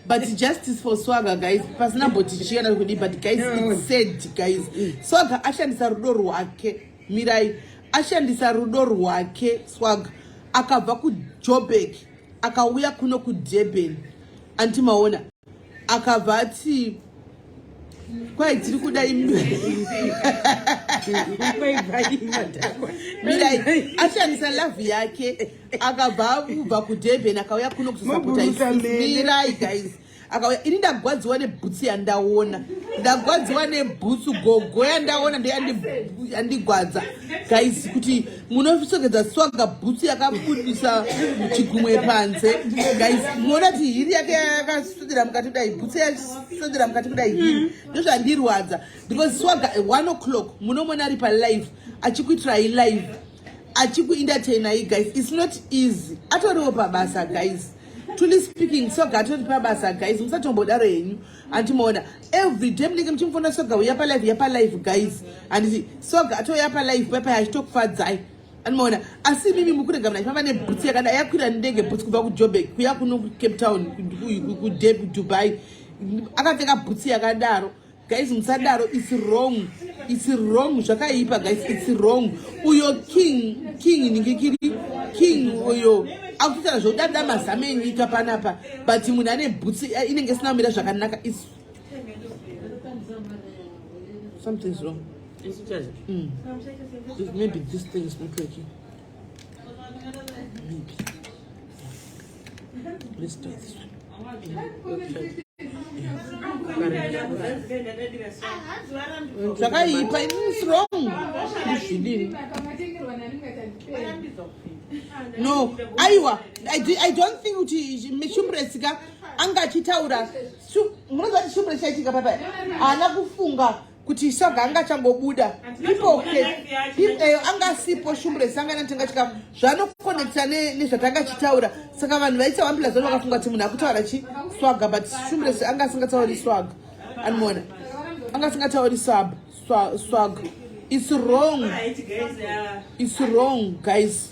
but justice for swaga guys pasina mboti chiyana kudi but guys it's sad guys swaga ashandisa rudo rwake mirai ashandisa rudo rwake swaga akabva kujobek akauya kuno kudurban anti maona akabva ati kwai tiri kuda mirai ashandisa love yake akabva abva kudurban akauya kuno kuzosapota mirai guys akauya ini ndagwadziwa nebhutsu yandaona ndagwadziwa nebhutsu gogo yandaona ndoyandigwadza guys kuti munosogedza swaga bhutsu yakabudisa chigumwe panze guys munoona kuti hiri yake yakaswedera mukati kudai bhutsu yaswedera mukati kudai hiri ndozvandirwadza because swaga 1 o'clock munomona ari palive achikuitirai live achikuentertainai guys it's not easy atoriwo pabasa guys truly speaking soga atori pabasa guys musatombodaro henyu andimoona every day munenge muchimufona soga uya palive uya palive guys handiti soga atouya palive paipai achitokufadzai andimoona asi imimi mukurega muna achifamba nebhutsi yakadai yakwira ndege bhutsi kubva kujobek kuya kuno kucape town kudubai akapfeka bhutsi yakadaro guys musadaro its wrong its wrong zvakaipa guys its wrong uyo king king ningikiri king uyo akutotaura zvekudada mazama enyika panapa but munhu ane bhutsi eh, inenge isina kumira zvakanaka its something's wrong Maybe this thing is not working maybe let's try this one zvakaipa it's wrong zvidini no aiwa i don't think kuti shumbresi ka anga achitaura munoziva kuti shumbresi chaitika papa haana kufunga kuti saga anga achangobuda people eh, anga asipo shumbresi anga anatenga chikafu zvaanokonekta nezvatanga achitaura saka vanhu vaisa one plus one vakafunga kuti munhu akutaura chi swaga but shumbresi anga asingatauri swaga anomuona anga asingatauri sab swaga it's wrong it's wrong guys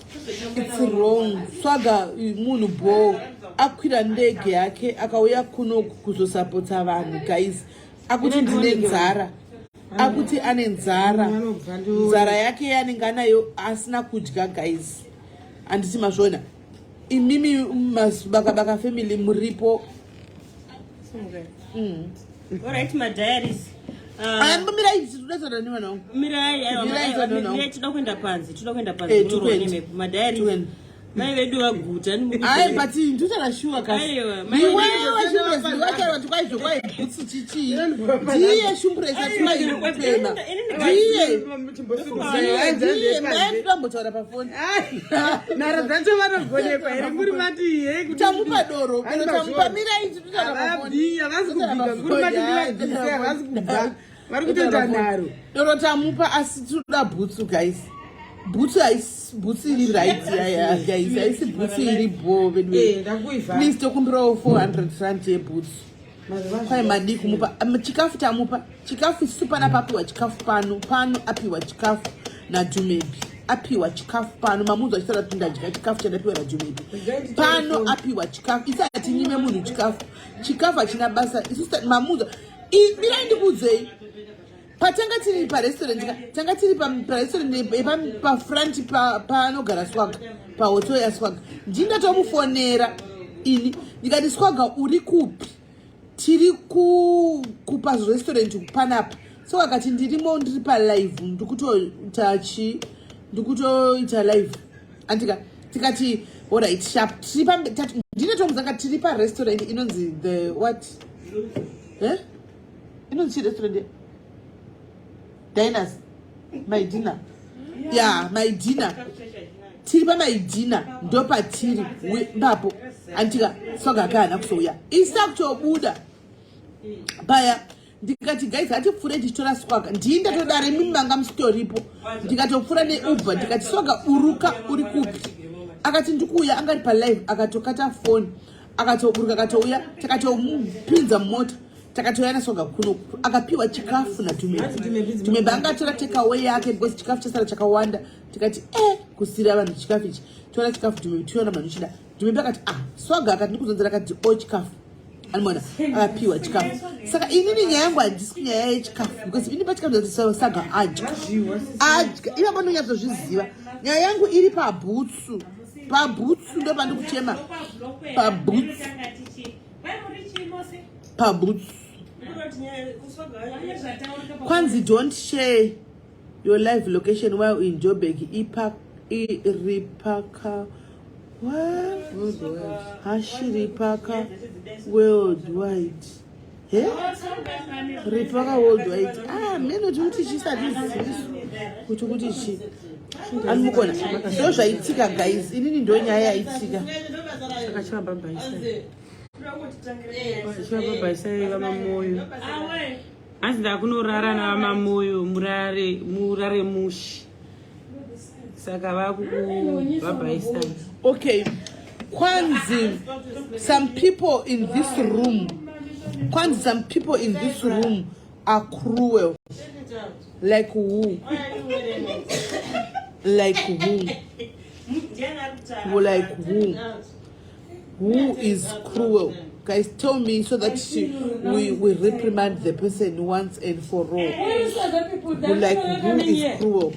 it's wrong swaga munhu bho akwira ndege yake akauya kuno kuzosapota vanhu guys akuti ndine nzara akuti ane nzara nzara yake yaanenge anayo asina kudya guys handiti mazviona imimi masibakabaka family muripo Alright, my diaries. Mirai tinoda nevana vangu. Mirai, tinoda kuenda panze, tinoda kuenda panze. Eh, tikuende. Madiaries. Mai vedu vaguta. Ai but ndutaura shuwa kasi. Iwewe shumbresi wataura kuti kwaizvo kwai bhutsu chichii. Ndiye shumbresi atimai kutema. Ndiye. Ndiye mai tinombotaura pafoni. Nharo dzacho vanogonekwa here muri mati he kuti tamupa doro. Tamupa mirai tinotaura pafoni. Havasi kubvika kuri mati ndivabvise havasi kubva. vari kutoita nharo doro tamupa asi tinoda bhutsu guys bhutsu haisi bhutsu iri right guys haisi bhutsu iri bho vedu eh, please tokumbirawo 400 rand yebhutsu kwai madii kumupa chikafu tamupa chikafu isu panapa apiwa chikafu pano pano apiwa chikafu nadumebi apiwa chikafu pano mamunzwa achitaura kuti ndadya chikafu chandapiwa nadumebi pano apiwa chikafu isi hatinyime munhu chikafu chikafu hachina basa isu mamunzwa mirai ndikuudzei patanga tiri parestaurant ka tanga tiri parestaurant pafront panogara swaga pahotel yaswaga ndingatomufonera ini ndikati swaga uri kupi tiri kuparestaurant panapa so akati ndirimo ndiri palive ndikutoita chi ndikutoita live andika tikati alright sharp tiri pa ndine tomuzanga tiri pa restaurant inonzi the what eh inonzi chi restaurant diners my dinner yeah my dinner tiri pa my dinner ndopatiri ipapo andika soga kana kuzouya isa kutobuda. Paya ndikati guys, hatipfuure tichitora Swaga. Ndii ndatodaro, imimi manga musitoripo. Ndikatopfuura neuber, ndikati, "Swaga, buruka, uri kupi?" Akati, "Ndikuuya." Angari palive, akatokata foni, akatoburuka, akatouya, takatomupinza mumota, takatouya naSwaga kuno. Akapiwa chikafu naTumebe. Tumebe angatora takeaway yake because chikafu chasara chakawanda. Tikati, "E, kusiyira vanhu chikafu ichi, tora chikafu Tumebe, tiona vanhu chida." Tumebe akati, "Ah, Swaga akati ndikuzonzera." Akati, "O, chikafu." Anoona akapiwa chikafu. Saka inini nyaya yangu handisi kunyaya yechikafu, because ini pachikafu ndati Swaga adya, adya ipapo, ndonyatsozviziva. Nyaya yangu iri pabhutsu, pabhutsu ndo pandikuchema, pabhutsu, pabhutsu. Kwanzi, "Don't share your live location while in Joburg." Ipa iripaka what? Hashiripaka worldwide. He, ripaka worldwide. Ah, menoti kuti chisati ziviso kuti chi animukona. Ndo zvaitika guys, inini ndo nyaya yaitika. Saka chivabhabhaisai, chivabhabhaisai vamamoyo. Hanzi ndakunorara navamamoyo, murare, murare mushi. Saka vakukubhabhaisai. Okay, kwanzi some people in this room, kwanzi some people in this room are cruel. Like who? Like who? Like who? Who is cruel, guys? Tell me so that we reprimand the person once and for all. Who is other people that Who, like, are who coming is here? cruel?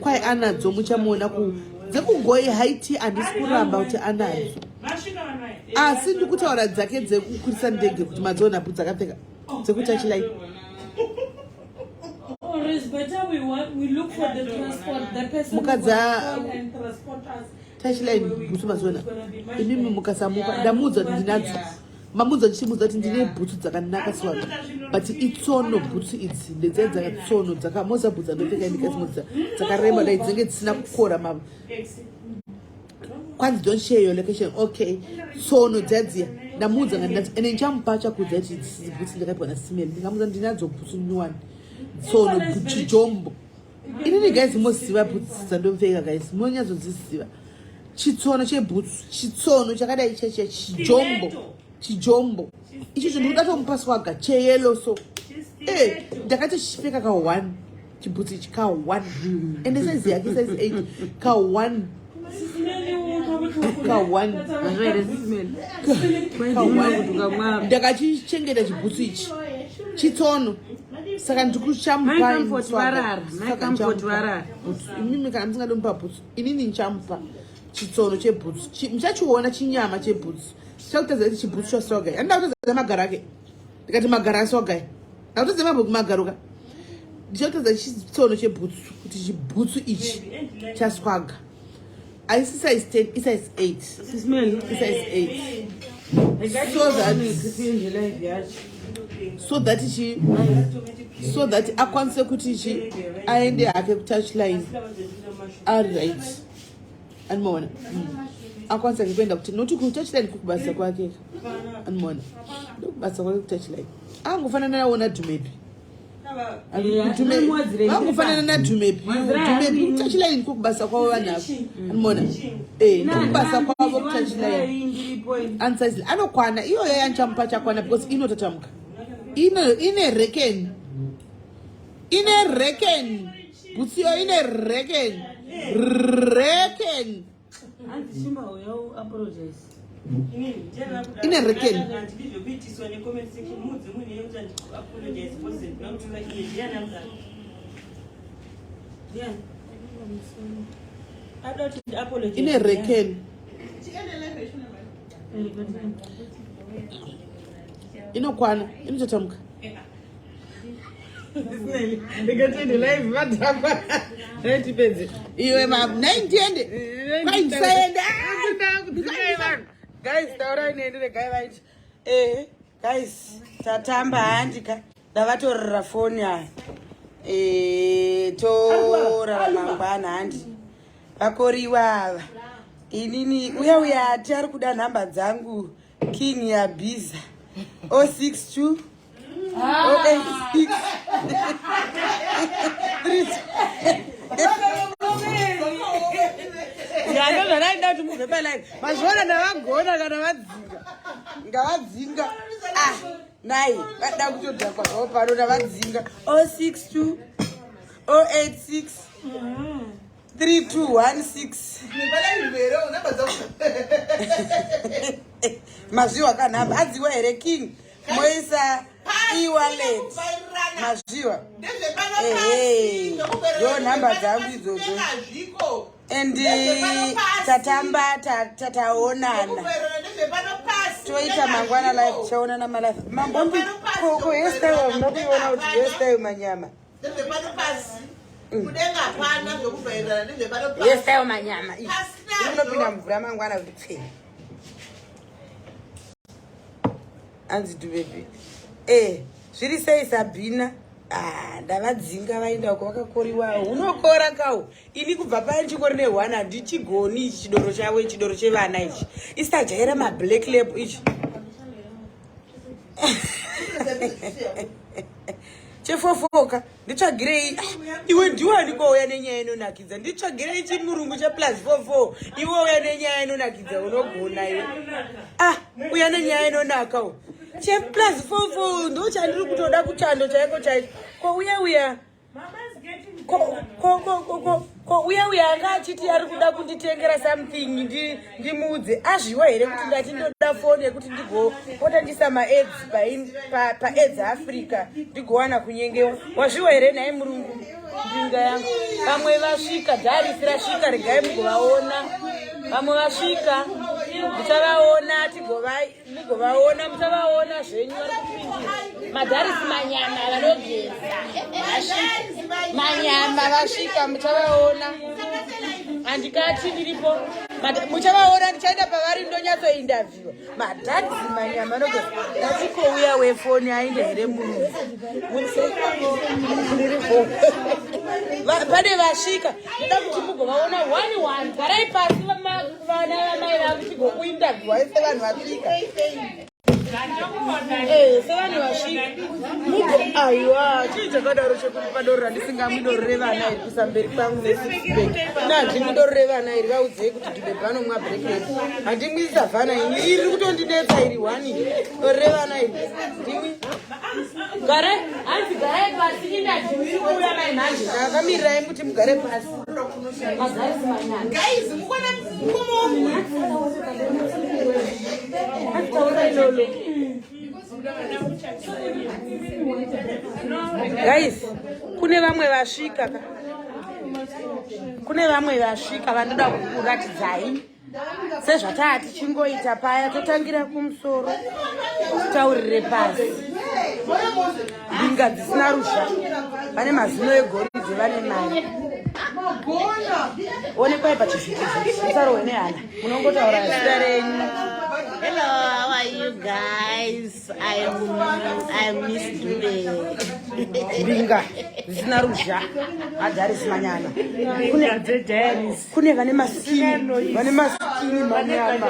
Kwai anadzo, muchamuona ku dzekugoi haiti. Handisi kuramba kuti anadzo, asi ndikutaura dzake dzekukwirisa ndege, kuti madziona bhutsu dzakapfeka dzekutachilai. Or it's better we look for the transport, the person who Mukadza- will call and transport us. Tachilai bhutsu maziona imimi mukasamupa. Ndamuudza kuti ndinadzo, mamuudza, ndichimuudza kuti ndine bhutsu dzakanaka siwano, but itsono bhutsu idzi, ndedziya dzakatsono dzakamoza bhutsu dzandopfeka ndikasimudza dzakareba dai dzinenge dzisina kukora ma. Kwanzi, "Don't share your location." Okay, tsono dziya dziya ndamuudza nga ndinadzo, ende ndichamupa chakudza kuti bhutsu ndakapiwa nasimeli. Ndingamuudza ndinadzo bhutsu nyuwani, tsono, chijombo. Inini guys, moziva bhutsu dzandopfeka guys, munonyatsodziziva. Chitsono chebhutsu, chitsono chakadai chachiya, chijombo, chijombo ichocho ndikuda tomupa Swaga cheyellow. So e ndakatochipfeka ka1 chibhutsu ichi ka1, ende saizi yake size 8 ka1 ka1. Zvaire. Ndakachichengeta chibhutsu ichi, chitsono, saka ndikuchamupa. Mai Comfort varara, Mai Comfort varara. Imimi kana musingadomupa bhutsu, inini ndichamupa chitsono chebhutsu. Muchachiona chinyama chebhutsu chakutadza kuti chibhutsu chaSwagai. Andida kutadza magaro ake, ndikati magaro aSwagai, ndakutadza magaruka, ndichakutadza chitsono chebhutsu kuti chibhutsu ichi chaSwaga haisi size 10, isize 8. Sismeli. Isize 8 so that chi so that akwanise kuti chi aende hake kutouchline ari right. Anomaona akwanisa hake kuenda kuti noti kutouchline kukubasa kwake. Anomaona ndokubasa kwake kutouchline, angofanana naona Dhumepi. Vangofanana naDhumepi. Dhumepi kutouchline kokubasa kwavo vanhu ava. Anomaona ndokubasa kwavo kutouchline. Ansize anokwana iyoyo yanchamupa chakwana, because inotatamuka, ine rekeni, ine rekeni bhutsu iyo, ine rekeni, rekeni. Hanzi Shimba, uya uapologize. Ine rekeni. Handidi zvekuitiswa necomment section. Muudze munhu iye kuti andiapologize because ndinokutuka iye. Ndiani akudaro? Ndiani ada kuti ndiapologize? Ine rekeni, inokwana, inototamuka. Ndikatiende live, vadhakwa, raitipedze. Iwe ma nai ndiende, kwai ndisaende. Guys, taurai neni, regai vaiti. Ehe guys, tatamba handika, ndavatorera foni aya. Torara mangwana handi vakoriwa ava. Inini uya uya ati ari kuda nhamba dzangu, King Yabhiza. 062 086 yando zvanaida kuti mubve palive mazviona ndavagona kana vadzinga ngavadzinga ah nai vada kutodhakwa zvavo pano ndavadzinga 062 086 3216 mazviwa kanhamba adziwa here king moisa ewallet mazviwa ehe ndo nhamba dzangu idzodzo and eh, tatamba tataonana toita mangwana live tichaonana malive mambombi koko hairstyle hamuna kuiona kuti hairstyle manyama ndezvepano pasi kudenga hapana zvekubvairana ndezvepano pasi hairstyle manyama iyi inopinda mvura mangwana kuti pfee anzi dubebi eh zviri sei sabhina ah, ndavadzinga vaenda uko vakakoriwa unokora kawo ini kubva paya ndichingori nehwana handichigoni ichi chidoro chavo chidoro chevana ichi isitajaira mablack lab ichi chefofoka nditsvagirei iwe ndiwani kouya nenyaya inonakidza nditsvagirei chimurungu cheplus fofo iwe uya nenyaya inonakidza unogona iwe ah uya nenyaya inonaka u cheplus fofo ndo chandiri kutoda kuchando chaiko chaicho ko uya uya ko uya uya anga achiti ari kuda kunditengera something ndimuudze azviwa here kuti ndati ndoda foni yekuti ndigopota ndisa maaids paaids africa ndigowana kunyengewa wazviwa here nhai murungu mbinga yangu vamwe vasvika dharisi rasvika regai mugovaona vamwe vasvika ndichavaona mugovaona muchavaona zvenyu vari kupindira madharisi manyama vanogeza manyama vasvika muchavaona handikati ndiripo muchavaona ndichaenda pavari ndonyatsoindavhiwa madhadzi manyama anogeza ndatikouya wefoni ainde here murume pane vasvika ndoda kuti mugovaona one one garai pasi vana vamai vangu tigokuinterviewa sevanhu vasvika eh, sevanhu vasvika mugo aiwa chii chakadaro chekumupa doro randisingamwi doro revana iri kuisa mberi kwangu nesixpack ina handimwi doro revana iri vaudzei kuti ndibebha anomwa break handimwi savhana ini iri riri kutondinetsa iri one doro revana iri ndimwi Garai, hanzi garai pasi interview iri kuuya mai manje. Ndakamirirai kuti mugare pasi. Mazarisi manyana. Guys, mukona mukoma wangu. Taura ilolo. Guys, kune vamwe vasvika ka. Kune vamwe vasvika vandoda kukuratidzai. Sezvataa tichingoita paya totangira kumusoro titaurire pasi. Mbinga dzisina ruzha vane mazino egoridhe vane mari. Onekwai pachivhitivhiti musarohwe nehana munongotaura zita renyu. Hello, how are you guys? I'm Miss Dube. Mbinga dzisina ruzha hadziarisi manyana. Kune vane maskini, vane maskini manyama.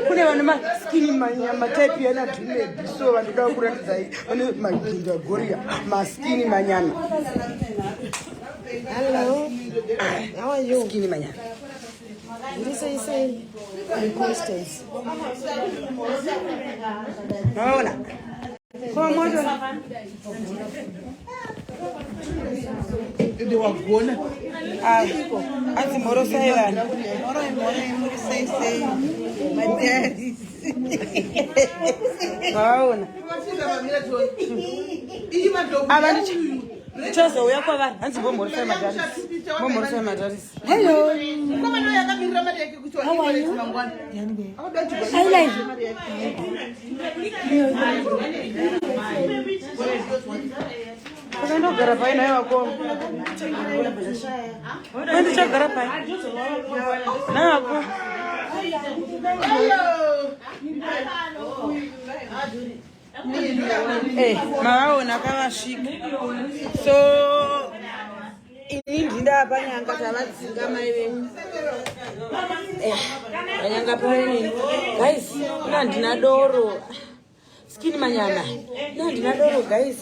Kune vane maskini manyama type yana Dumebi so vanoda kuratidzai vane maginda goria maskini manyama. Hello. How are you? Skini manyama. Ndiri sei sei? I'm Constance. Maona? Kwa moto. Ende wagona. Ah, anzi mhoro sei vanhu. Mhoro mhoro muri sei sei. Madaddy. Vaona. Ava ndichazouya kwavari hanzi vomhorosai madarisi. Vomhorosai madarisi. Hello. Mukomana uyu akamirira mari yake kuti How are you? mangwana. I like. Ndogara pai naye wako. Ndichagara pai. Naye wako. Eh, mavaona kavasvika. So ini ndinda panyanga tavadzinga mai venyu. Eh, panyanga paini. Guys, kuna ndina doro. Skin manyama. No, ndina doro guys.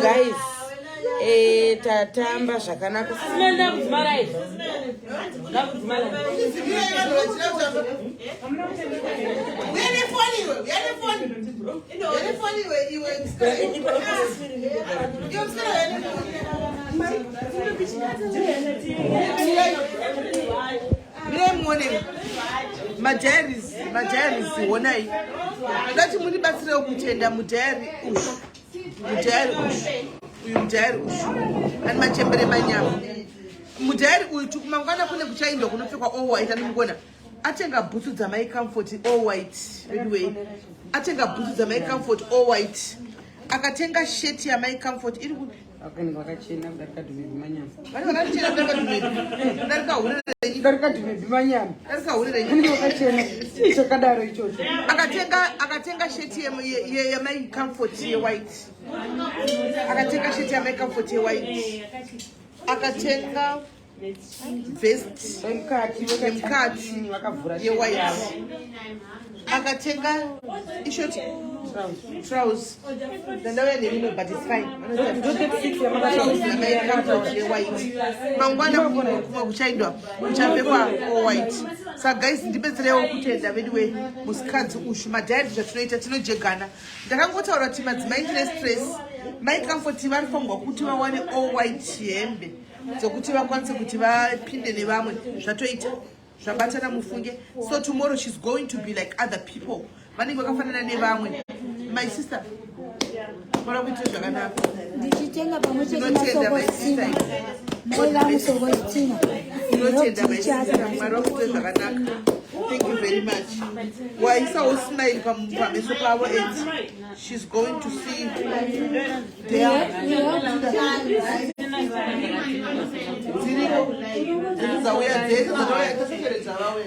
Guys, eh, tatamba zvakanaka. Mirai muone madiaries, madiaries honai. Ndati mundibatsirewo kutenda mudiary uyu, mudiary uyu, uyu mudiary uyu ani machembere manyama. Mudiary uyu tukumangwana kune kuchaindwa kunopfekwa all white andimukona atenga bhutsu dzamai Comfort all white. Anyway, atenga bhutsu dzamai Comfort all white, akatenga sheti yamai Comfort iri kupi? Vakange vakachena kudarika dhumebhi manyama. Vane vakachena kudarika dhumebhi, kudarika hure renyu. Kudarika dhumebhi manyama. Kudarika hure renyu. Vanenge vakachena. Chii chakadaro ichocho? Akatenga sheti yamai Comfort yewhite, akatenga sheti yamai Comfort yewhite, akatenga vest Vemukati. Yemukati. Vakavhura yewhite, akatenga ishoti trouse. Ndandauya nerimwe, but it's fine. Trouse yamai Comfort yewhite. Mangwana kumwe kuchaindwa kuchapfekwa all white. Saka guys, ndibetserewo kutenda veduwe musikadzi ushu. Madiary, zvatinoita tinojegana. Ndakangotaura kuti madzimai tine stress. Mai Comfort varifanirwa kuti vawane all white hembe dzokuti vakwanise kuti vapinde nevamwe. Zvatoita zvabatana, mufunge. So tomorrow she's going to be like other people, vanenge vakafanana nevamwe. My sister, mara kuitire zvakanaka. Ndichitenga pamwe chete. Ndinotenda, my sister. Mai vangu Sokostina. Ndinotenda, my sister. Mwari vakuitire zvakanaka. Thank you very much. Waisawo smile pameso pavo and she's going to see their dziriko dziri dzauya dzese dzatauya tasecheredza vauya.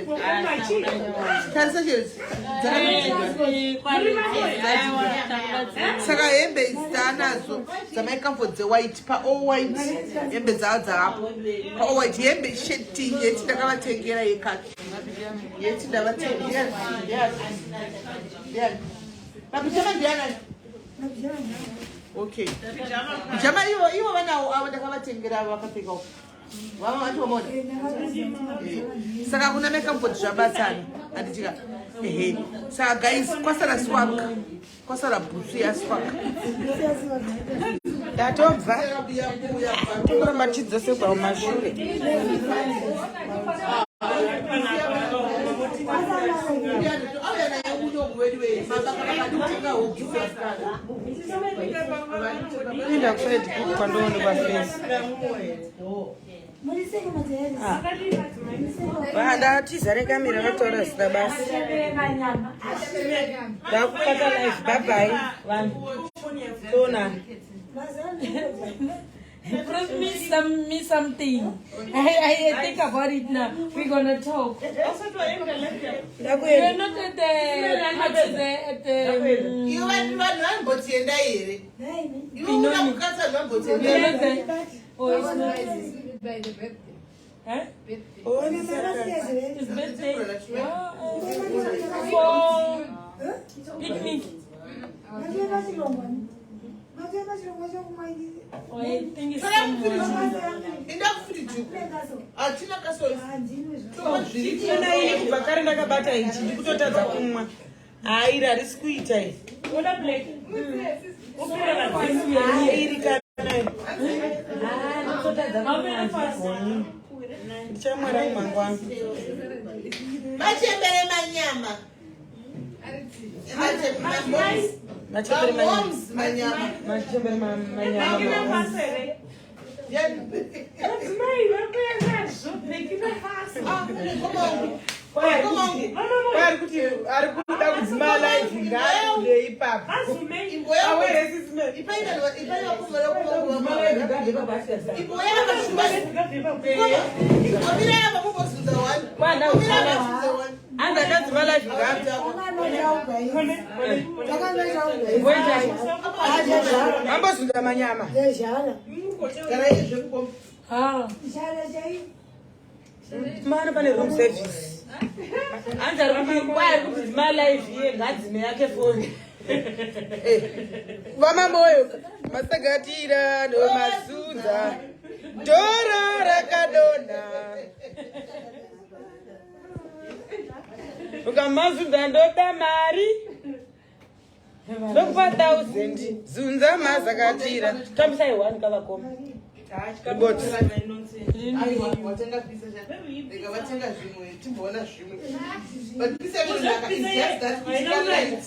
Tarisa cheredzi dzakatodzidwa. Saka hembe idzi taanadzo dzamai Comfort dzewhite, paall white hembe dzava dzavapo, paall white hembe, sheti yeti ndakavatengera yekaki yeti ndavatengera. Mapijama ndianani? Okay, pijama ivo ivo vanawo avo ndakavatengera avo vakapfekawo vava vati vamaona. Saka kuna mai Comfort zvabatsana, handitika? Ehe, saka guys, kwasara swak, kwasara bhutsu yaswak. Ndatobva tokuramba tichidzosekwa mumashure. Auya naye uno wedu mabaka. Enda kuFacebook kwandoonekwa face. Ndatiza nekamera vataura zita basi. Ndakukata live. Bye bye vanhu, toonana. Promise me something. I think about it now. We're gonna talk. We're not at the party there at the. Iwe, vanhu vanhu vambotiendai here? Iwe uda kukatsa, vanhu vambotiendai. We're not there. Oh, it's not. By the birthday. Huh? Birthday. It's birthday. Oh, for picnic. Oh, I think it's somewhere. Enda kufiriji, hatina kasoisi. Ina ini kubva kare ndakabata ichi, ndikutotadza kumwa. Hairi, harisi kuita iri. Oda black. Iri kana ndikutotadza How fast? kumwa. Ndichamwera mangwana. Machembere manyama. Machembere manyama. Mamoms manyama. Machembere manyama. Madzimai vari kuya nazvo Burkina Faso. Ari kuti ari kuda kudzima live, ngaabude ipapo. Awere sisime. Imboyamira. Anzi akadzima live ngaabude. Ambozunda manyama. Ha. Mana pane room service. Hanzi ari kuti kwai ari kuti dzima live iye ngadzime yake foni. Eh, vamamoyo masagatira ndomasunza doro rakadonha Ukamazunza ndoda mari. Ndokupa 1000. Zunza mazakatira. Tambisai one kavakoma. Vatenga zvimwe timboona zvimwe. But pisa inonaka is just that kuti kalight.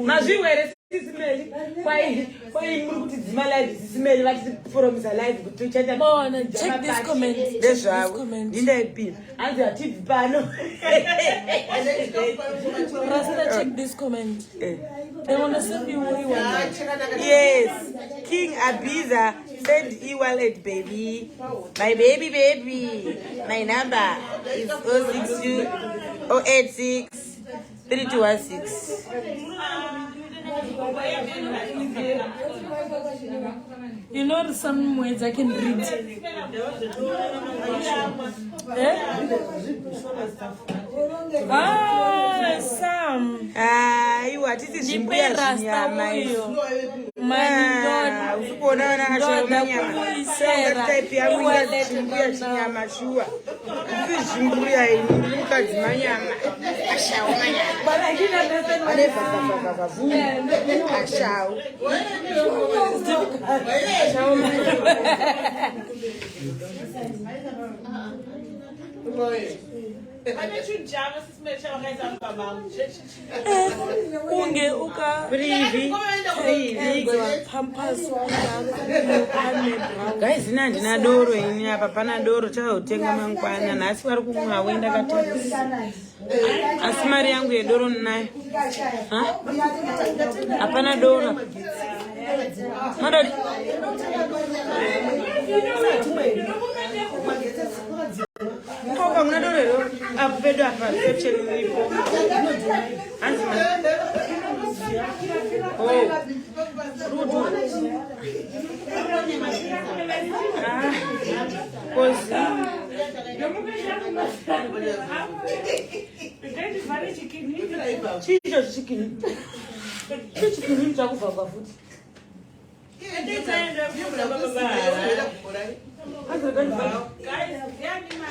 Mazviwa here sisimeli? Kwai kwai muri kuti dzima live sisimeli vachitiforomisa live kuti tochaita. Bona, check this comment. Check this Ndezvavo. comment. Ndindaipira. Hanzi hatibvi pano. Rasta, check this comment. They wanna send you what you want. Yes, King Abiza, send e-wallet, baby. My baby, baby. My number is 062 086 3216. You know some words I can read. Eh? Ah, some. Aiwa, hatisi zvimbuya Ndipe rasta zvinyama izvi. uyo. Mani Ah, usi kuona vana ndoda manyama. kuisera. Type yangu inga E-wallet zvimbuya chinyama shuwa. Ndisi zvimbuya ini, ndiri mukadzi manyama. Ashau manyama. But I didn't understand what Ane vavavavavavu. Ashau. Ashau manyama. Pane chinhu chavo sisimele chavakaisa mumba mangu. Kunge uka Privi. Privi. Pampers pane brown. Guys, ini handina doro ini apa pana doro chazotenga mangwana. Nhasi vari kumwa wenda katakisi. Asi mari yangu yedoro ndinayo. Ha? Hapana doro. Madodi. Mkoka muna doro here? Apo pedu apa reception iripo. Hanzi ma. Oh. Rudo. Ah. Kozi. Chicho chichikini. Chichikini chakubva futi.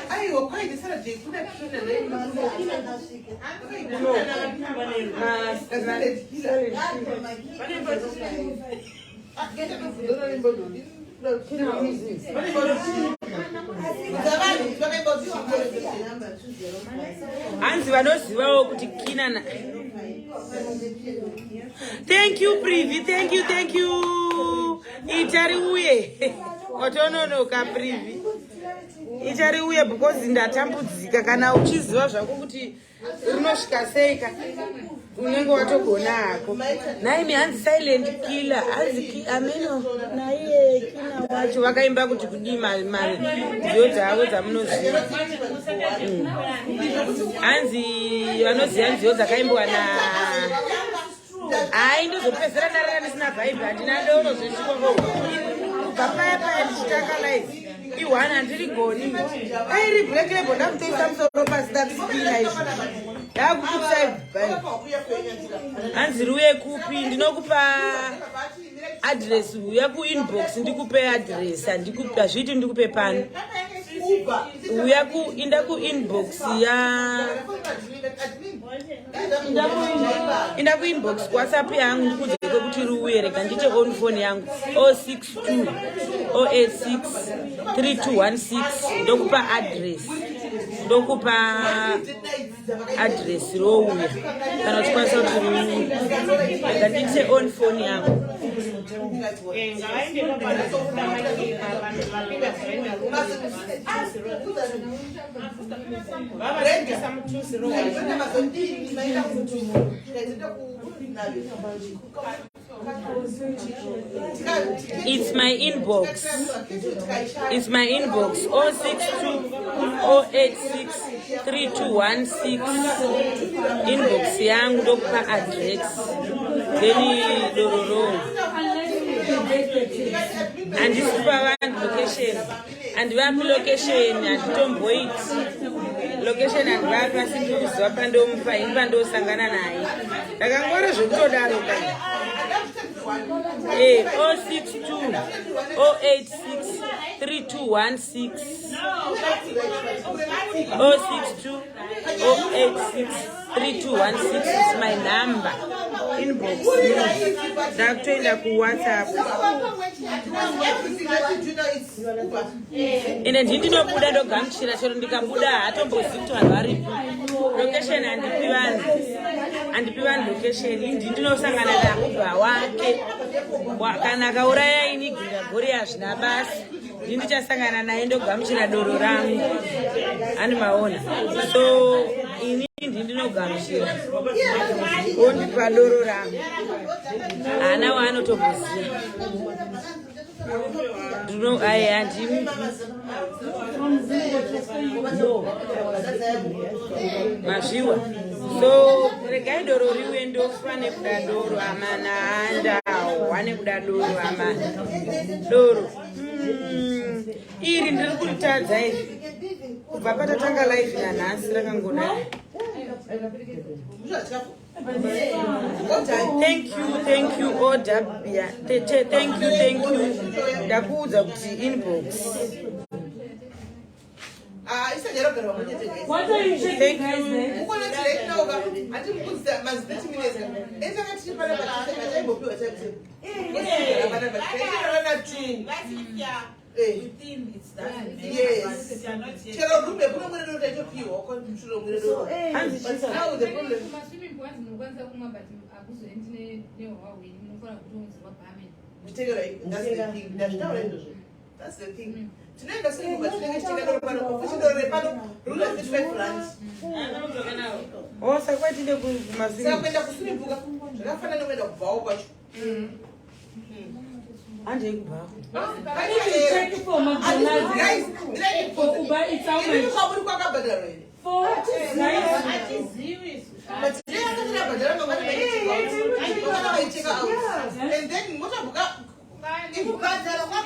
Aiwa kwaite Saturday kuna kushona Hanzi vanozivawo kuti kina na Thank you Privi, thank you, thank you. Itari uye. Watononoka Privi. Itari uye because ndatambudzika kana uchiziva zvako kuti rinosvika sei ka unenge watogona hako. Nhaimi hanzi silent killer, hanzi ameno naiye kina wacho vakaimba kuti kudii nziyo dzavo dzamunoziva. Hanzi vanoziva nziyo dzakaimbwa na hai ndozopedzera ndarara ndisina vibe handina doro zvechikoro kubva paya paya ndichitanga live i-one handirigoni dai iri black label ndakutoisa musoro pasi ndakuspina izvi ndakukutisai vibe hanzi riuye kupi ndinokupa address uya kuinbox ndikupe address handikupe hazviiti ndikupe pano uya ku inda kuinbox ya inda kuinbox kuwhatsapp yangu ndikuudze kwekuti riuye rega ndiite on phone yangu 062 086 3216 ndokupa address ndokupa address rouya kana uchikwanisa kuti riuye rega ndiite on phone yangu It's my inbox. It's my inbox 062 086 3216. Inbox yangu ndokupa address. Then dororo. Handisi kupa vanhu location, handivapi location, handitomboiti location, handivapi, asi ndiri kuziva pandomupa ini, pandosangana naye. Ndakangwara zvekutodaro ka. 062 086 3216, 062 086 3216 is my number. Inbox me, ndakutoenda kuWhatsApp. Everything that you do now is Uber. Ende ndii ndinobuda ndogamuchira, chero ndikabuda hatombozivi kuti vanhu varipi. Location handipi vanhu, handipi vanhu location. Indi ndinosangana naUber wake. Kana akauraya ini Gingagori, hazvina basa. Ndi ndichasangana naye ndogamuchira doro rangu, ani maona? So ini ndi ndinogamuchira, ondipa doro rangu, haana waanotomboziva. Ndino ai handimi mazviwa. So regai doro riuye, ndofa nekuda doro amana, handawa nekuda doro amana, doro. Iri ndiri kuritadza iri kubva patatanga live nanhasi, rakangodai. Thank you, thank you, order. Yeah. Thank you, thank you. Ndakuudza kuti inbox. Ah, isanyara kugara pamwe chete, guys. What are you checking, Thank guys? you. Eh? Mukuona kuti right now ka, hati mukudza mazi 30 minutes ka. Ese tiri panapa taimbopiwa time table. Panapa taitirana two. Yes. Chero room yekuno mwene doro taitopiwa kwa mshuro mwene doro. But now the problem Kumaswimming pool hanzi munokwanisa kumwa, but hakuzoendi nehwahwa hwenyu, munofanira kutounzirwa barman. Nditekera, that's the thing. Ndazvitaura izvozvo. That's the thing. Tinoenda swimming pool, tinenge tichitenga doro pano, futi doro repano runa 35 rand. Oh, saka kwatinde Saka kumaswimming. kuenda kuswimming pool ka, zvakafanana nekuenda kubvawo kwacho. Handei kubvawo. Check for McDonald's. Guys, For Uber, it's how ndiri much? kwamuri kwakabhadharwa here? For rice. But today asati ndabhadhara mangwana, mangwana vaicheka out. And then motabhuka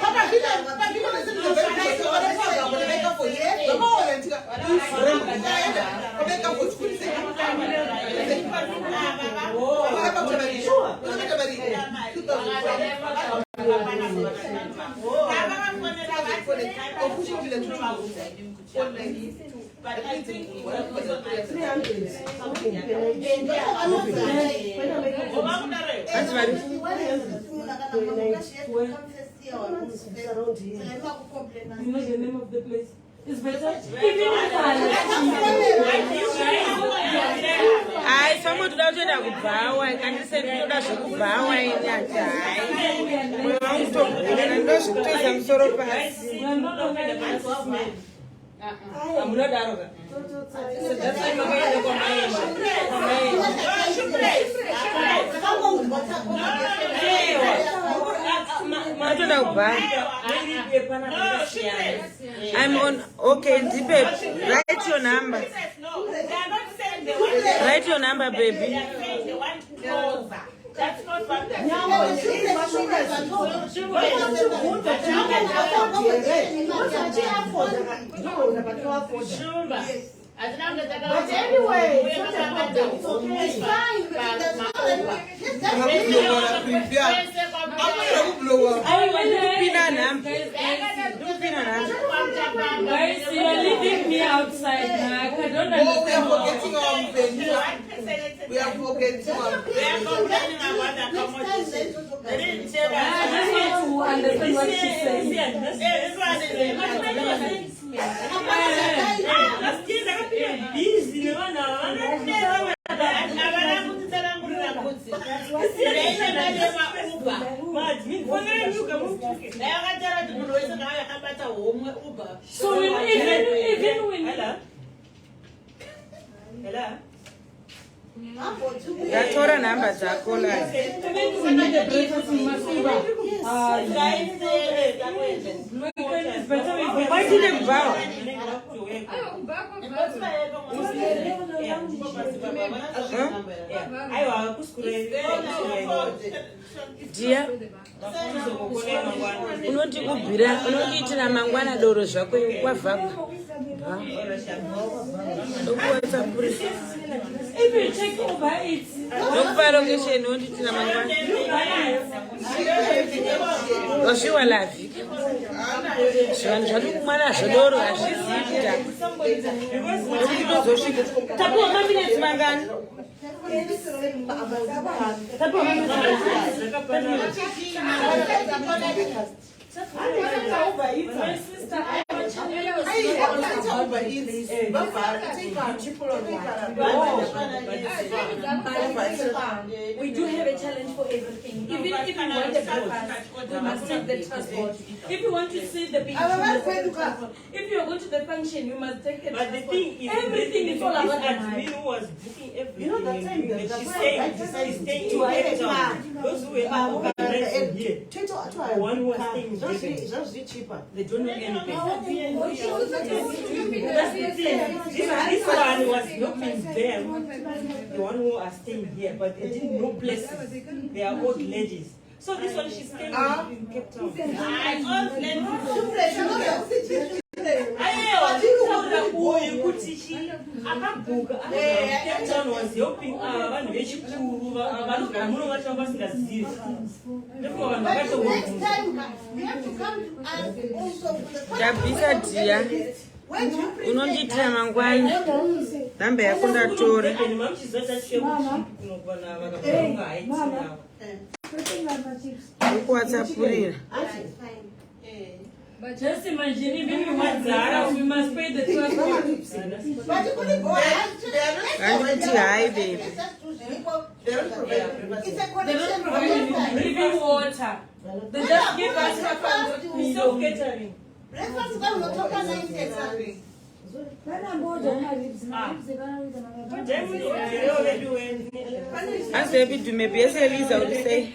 pakazvita zvakaona ndika ukaenda kwamaika for unoita mari 2000 of which will be online. But I think it was Hanzi vari You know the name of the place? It's better. Even if Hai, somwe toda kutoenda kubhawa, kandise ndinoda zvekubhawa ini. Ati hai, mwoyo wangu togona, ndinoda zvekutoisa musoro pasi. We are no longer the businessmen. Hamunodaro ka. So that's why makaenda kwamaenda, kwamaenda. Matoda kubhawa. I'm on. Okay, ndipe, write your number. No, they are not saying they want. Write your number, baby. They are saying they want closer. That's not what they're saying. Shumba. But anyway, it's not a problem. It's okay. It's fine. Akublowa. Ndikupina nhamba. Ndikupina nhamba. Guys, you are leaving me outside now. I don't Oh, we are understand. forgetting our Mvenja. We are forgetting our They are complaining about the accommodation. They didn't tell I us. just want to understand what she's saying. Eh, this one is Busy nevanhu ava vanotera. Havana kutitsanangurira kuti ndaine mari yemaUber. Dai vakataura kuti munhu wese ngave akabata homwe Uber. So we even when Hello? Hello? Ndatora nhamba dzako lai. Even we need a breakfast, we must Uber. It's better we get Kwaitine kubhawa. Aiwa, kubva kwabva. Aiwa, kusikurai. Dear. Unondikubhira, unondiitira mangwana doro zvako kwavhakwa. Ndokuwatsapuri. Ndokupa location wondiitira mangwana. Wasviwa lavi. Zvivanhu zvati kumwa nazvo doro hazvizivi kudhakwa. Nekuti tozosvika. Tapiwa maminetsi mangani? Tapiwa maminetsi mangani? We do have a challenge for everything. Even if you want the breakfast, we must take the transport. If you want to see the beach, you must take the transport. If you are going to the function, you must take a But the transport. thing is, Everything is all this about the admin money. who was booking everything, You know that time and the- she's saying she's staying in Cape Town. Those who were organizing here, the one who was staying in Durban, zvazvichipa they don't know anything. That's the thing. This one was helping them, the one who are staying here, but they didn't know places. They are old ladies. So this one, she's staying in Cape Town. Aiwa, kutaura uyu kuti chi akabhuka Cape Town was helping vanhu vechikuru vanogara muno vacho vasingazivi. Ndofunga vanhu vakatongobvunza. Ndabvisa dhiya. Unondiitira mangwana. Nhamba yako ndatora. Ndikuwatsapurira. But just imagine, even we want Zara, we must pay the transport. Handiti hai baby. Living water. They just give us 500 million. Self-catering. Hanzi dhume bese Eliza uri sei?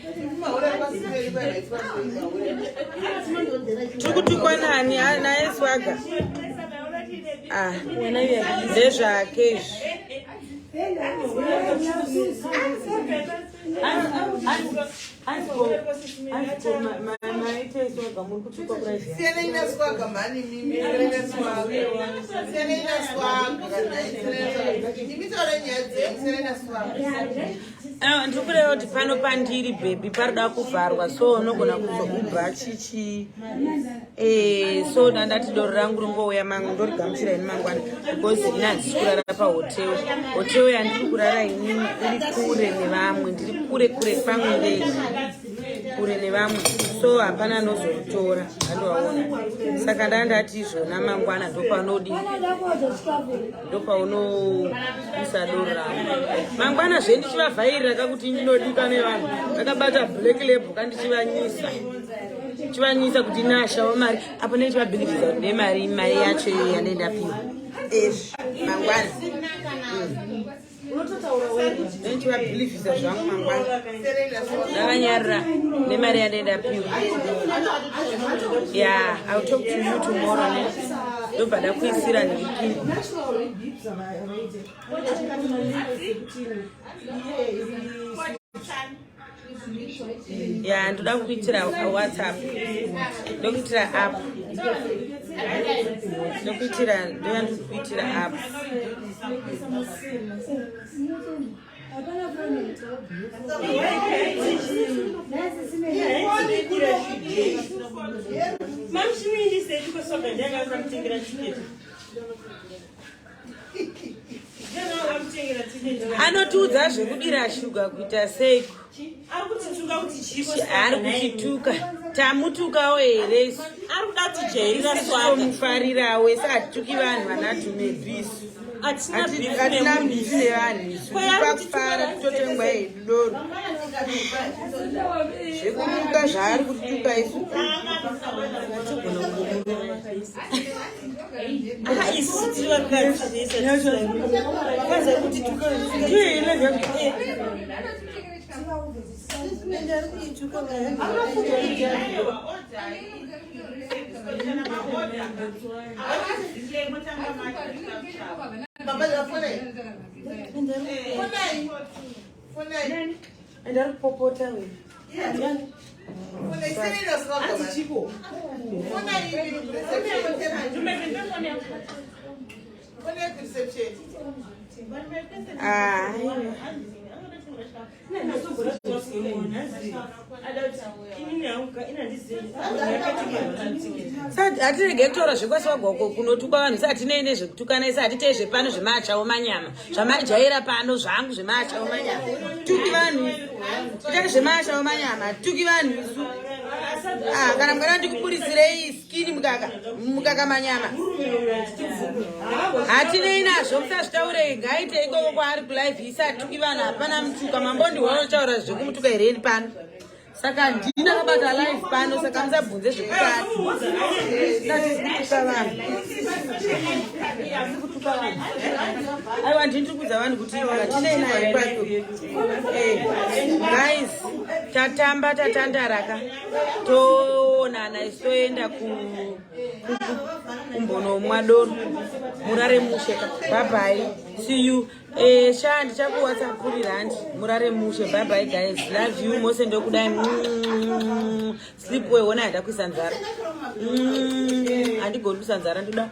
Tiri kutukwa nani naye Swaga? Ah, ndezvake izvi. Siyanai naswaga mhani mimi, siyanai naswaga. Siyanai naswaga kana siyanai naswaga. Imi taurai nyaya dzenyu, siyanai naswaga. Ah, ndiri kureva kuti pano pandiri bhebhi parida kuvharwa so unogona kuzoubva chichi so ndandati doro rangu ringouya mangu ndorigamuchira ini mangwana because ini handisi kurara pahotel. Hotel yandiri kurara inini iri kure nevamwe, ndiri kure kure pamwe ndei kure nevamwe, so hapana anozoritora andovaona. Saka ndandati izvona mangwana ndopanodi ndopaunoisa doro rangu mangwana zve ndichivavhairira kakuti ndinodika nevanhu vakabata black label kandichivanyisa chivanyisa kuti nashawo mari apo nechivabhilivhisa kuti nemari mari yacho iyo yandei ndapiwa ezvi mangwana nechivabhilivhisa zvangu mangwana ndavanyarira nemari yandei ndapiwa. Yeah, I'll talk to you tomorrow ne ndobva ndakuisira ndipini. Ya, ndoda kukuitira WhatsApp, ndokuitira app, ndokuitira ndoya ndikuitira app. Mamushimindi ndiakasamutengera tiketi. Anotiudza zvekudira shuga kuita seiko? Ari kutituka kuti chipo. Ari kutituka, tamutukawo here isu? Ari kuda kutijairira Swaga. Tomufarirawo isi, hatituki vanhu vanatumebhisu. Hatina beef Hatina nemunhu. beef nevanhu isu. Ko yari Pakufara tototengwa hedu doro, zvekumuka zvaari kutituka isu hatigona kungomurova. Ah, isu tiri vakadzi kazi ari kutituka. Ndiyo ile. Baba, fonai. Fonai. Fonai. Ende ari kupopota we. Ah. Hatirege kutaura zvekwasiwagwa uko kunotukwa vanhu isi hatinei nezvekutukana isi hatitei zvepano zvemachawo manyama zvamajaira pano zvangu zvemachawo manyama tuki vanhu itati zvemachawo manyama tuki vanhu isu ah, kana mukana ndikuburitsirei skini mukaka mukaka manyama hatinei nazvo musazvitaure ngaite ikoko kwaari kulive isatuki vanhu hapana mutuka mambondiwanotaura zvekumutuka here ini pano saka ndini ndakabata live pano saka musabvunze zvekukati vanhu aiwa ndini tiri kuudza vanhu kuti hatinei naye kwacho eh, guys tatamba tatandaraka toonana isu toenda kumbonomwa doro murare mushe bye see you eh, sha ndichakuwhatsappurira handi murare mushe bye bye guys love you mose ndokudai mm, sleep well ona handakuisa nzara mm, handigoni kuisa nzara ndoda.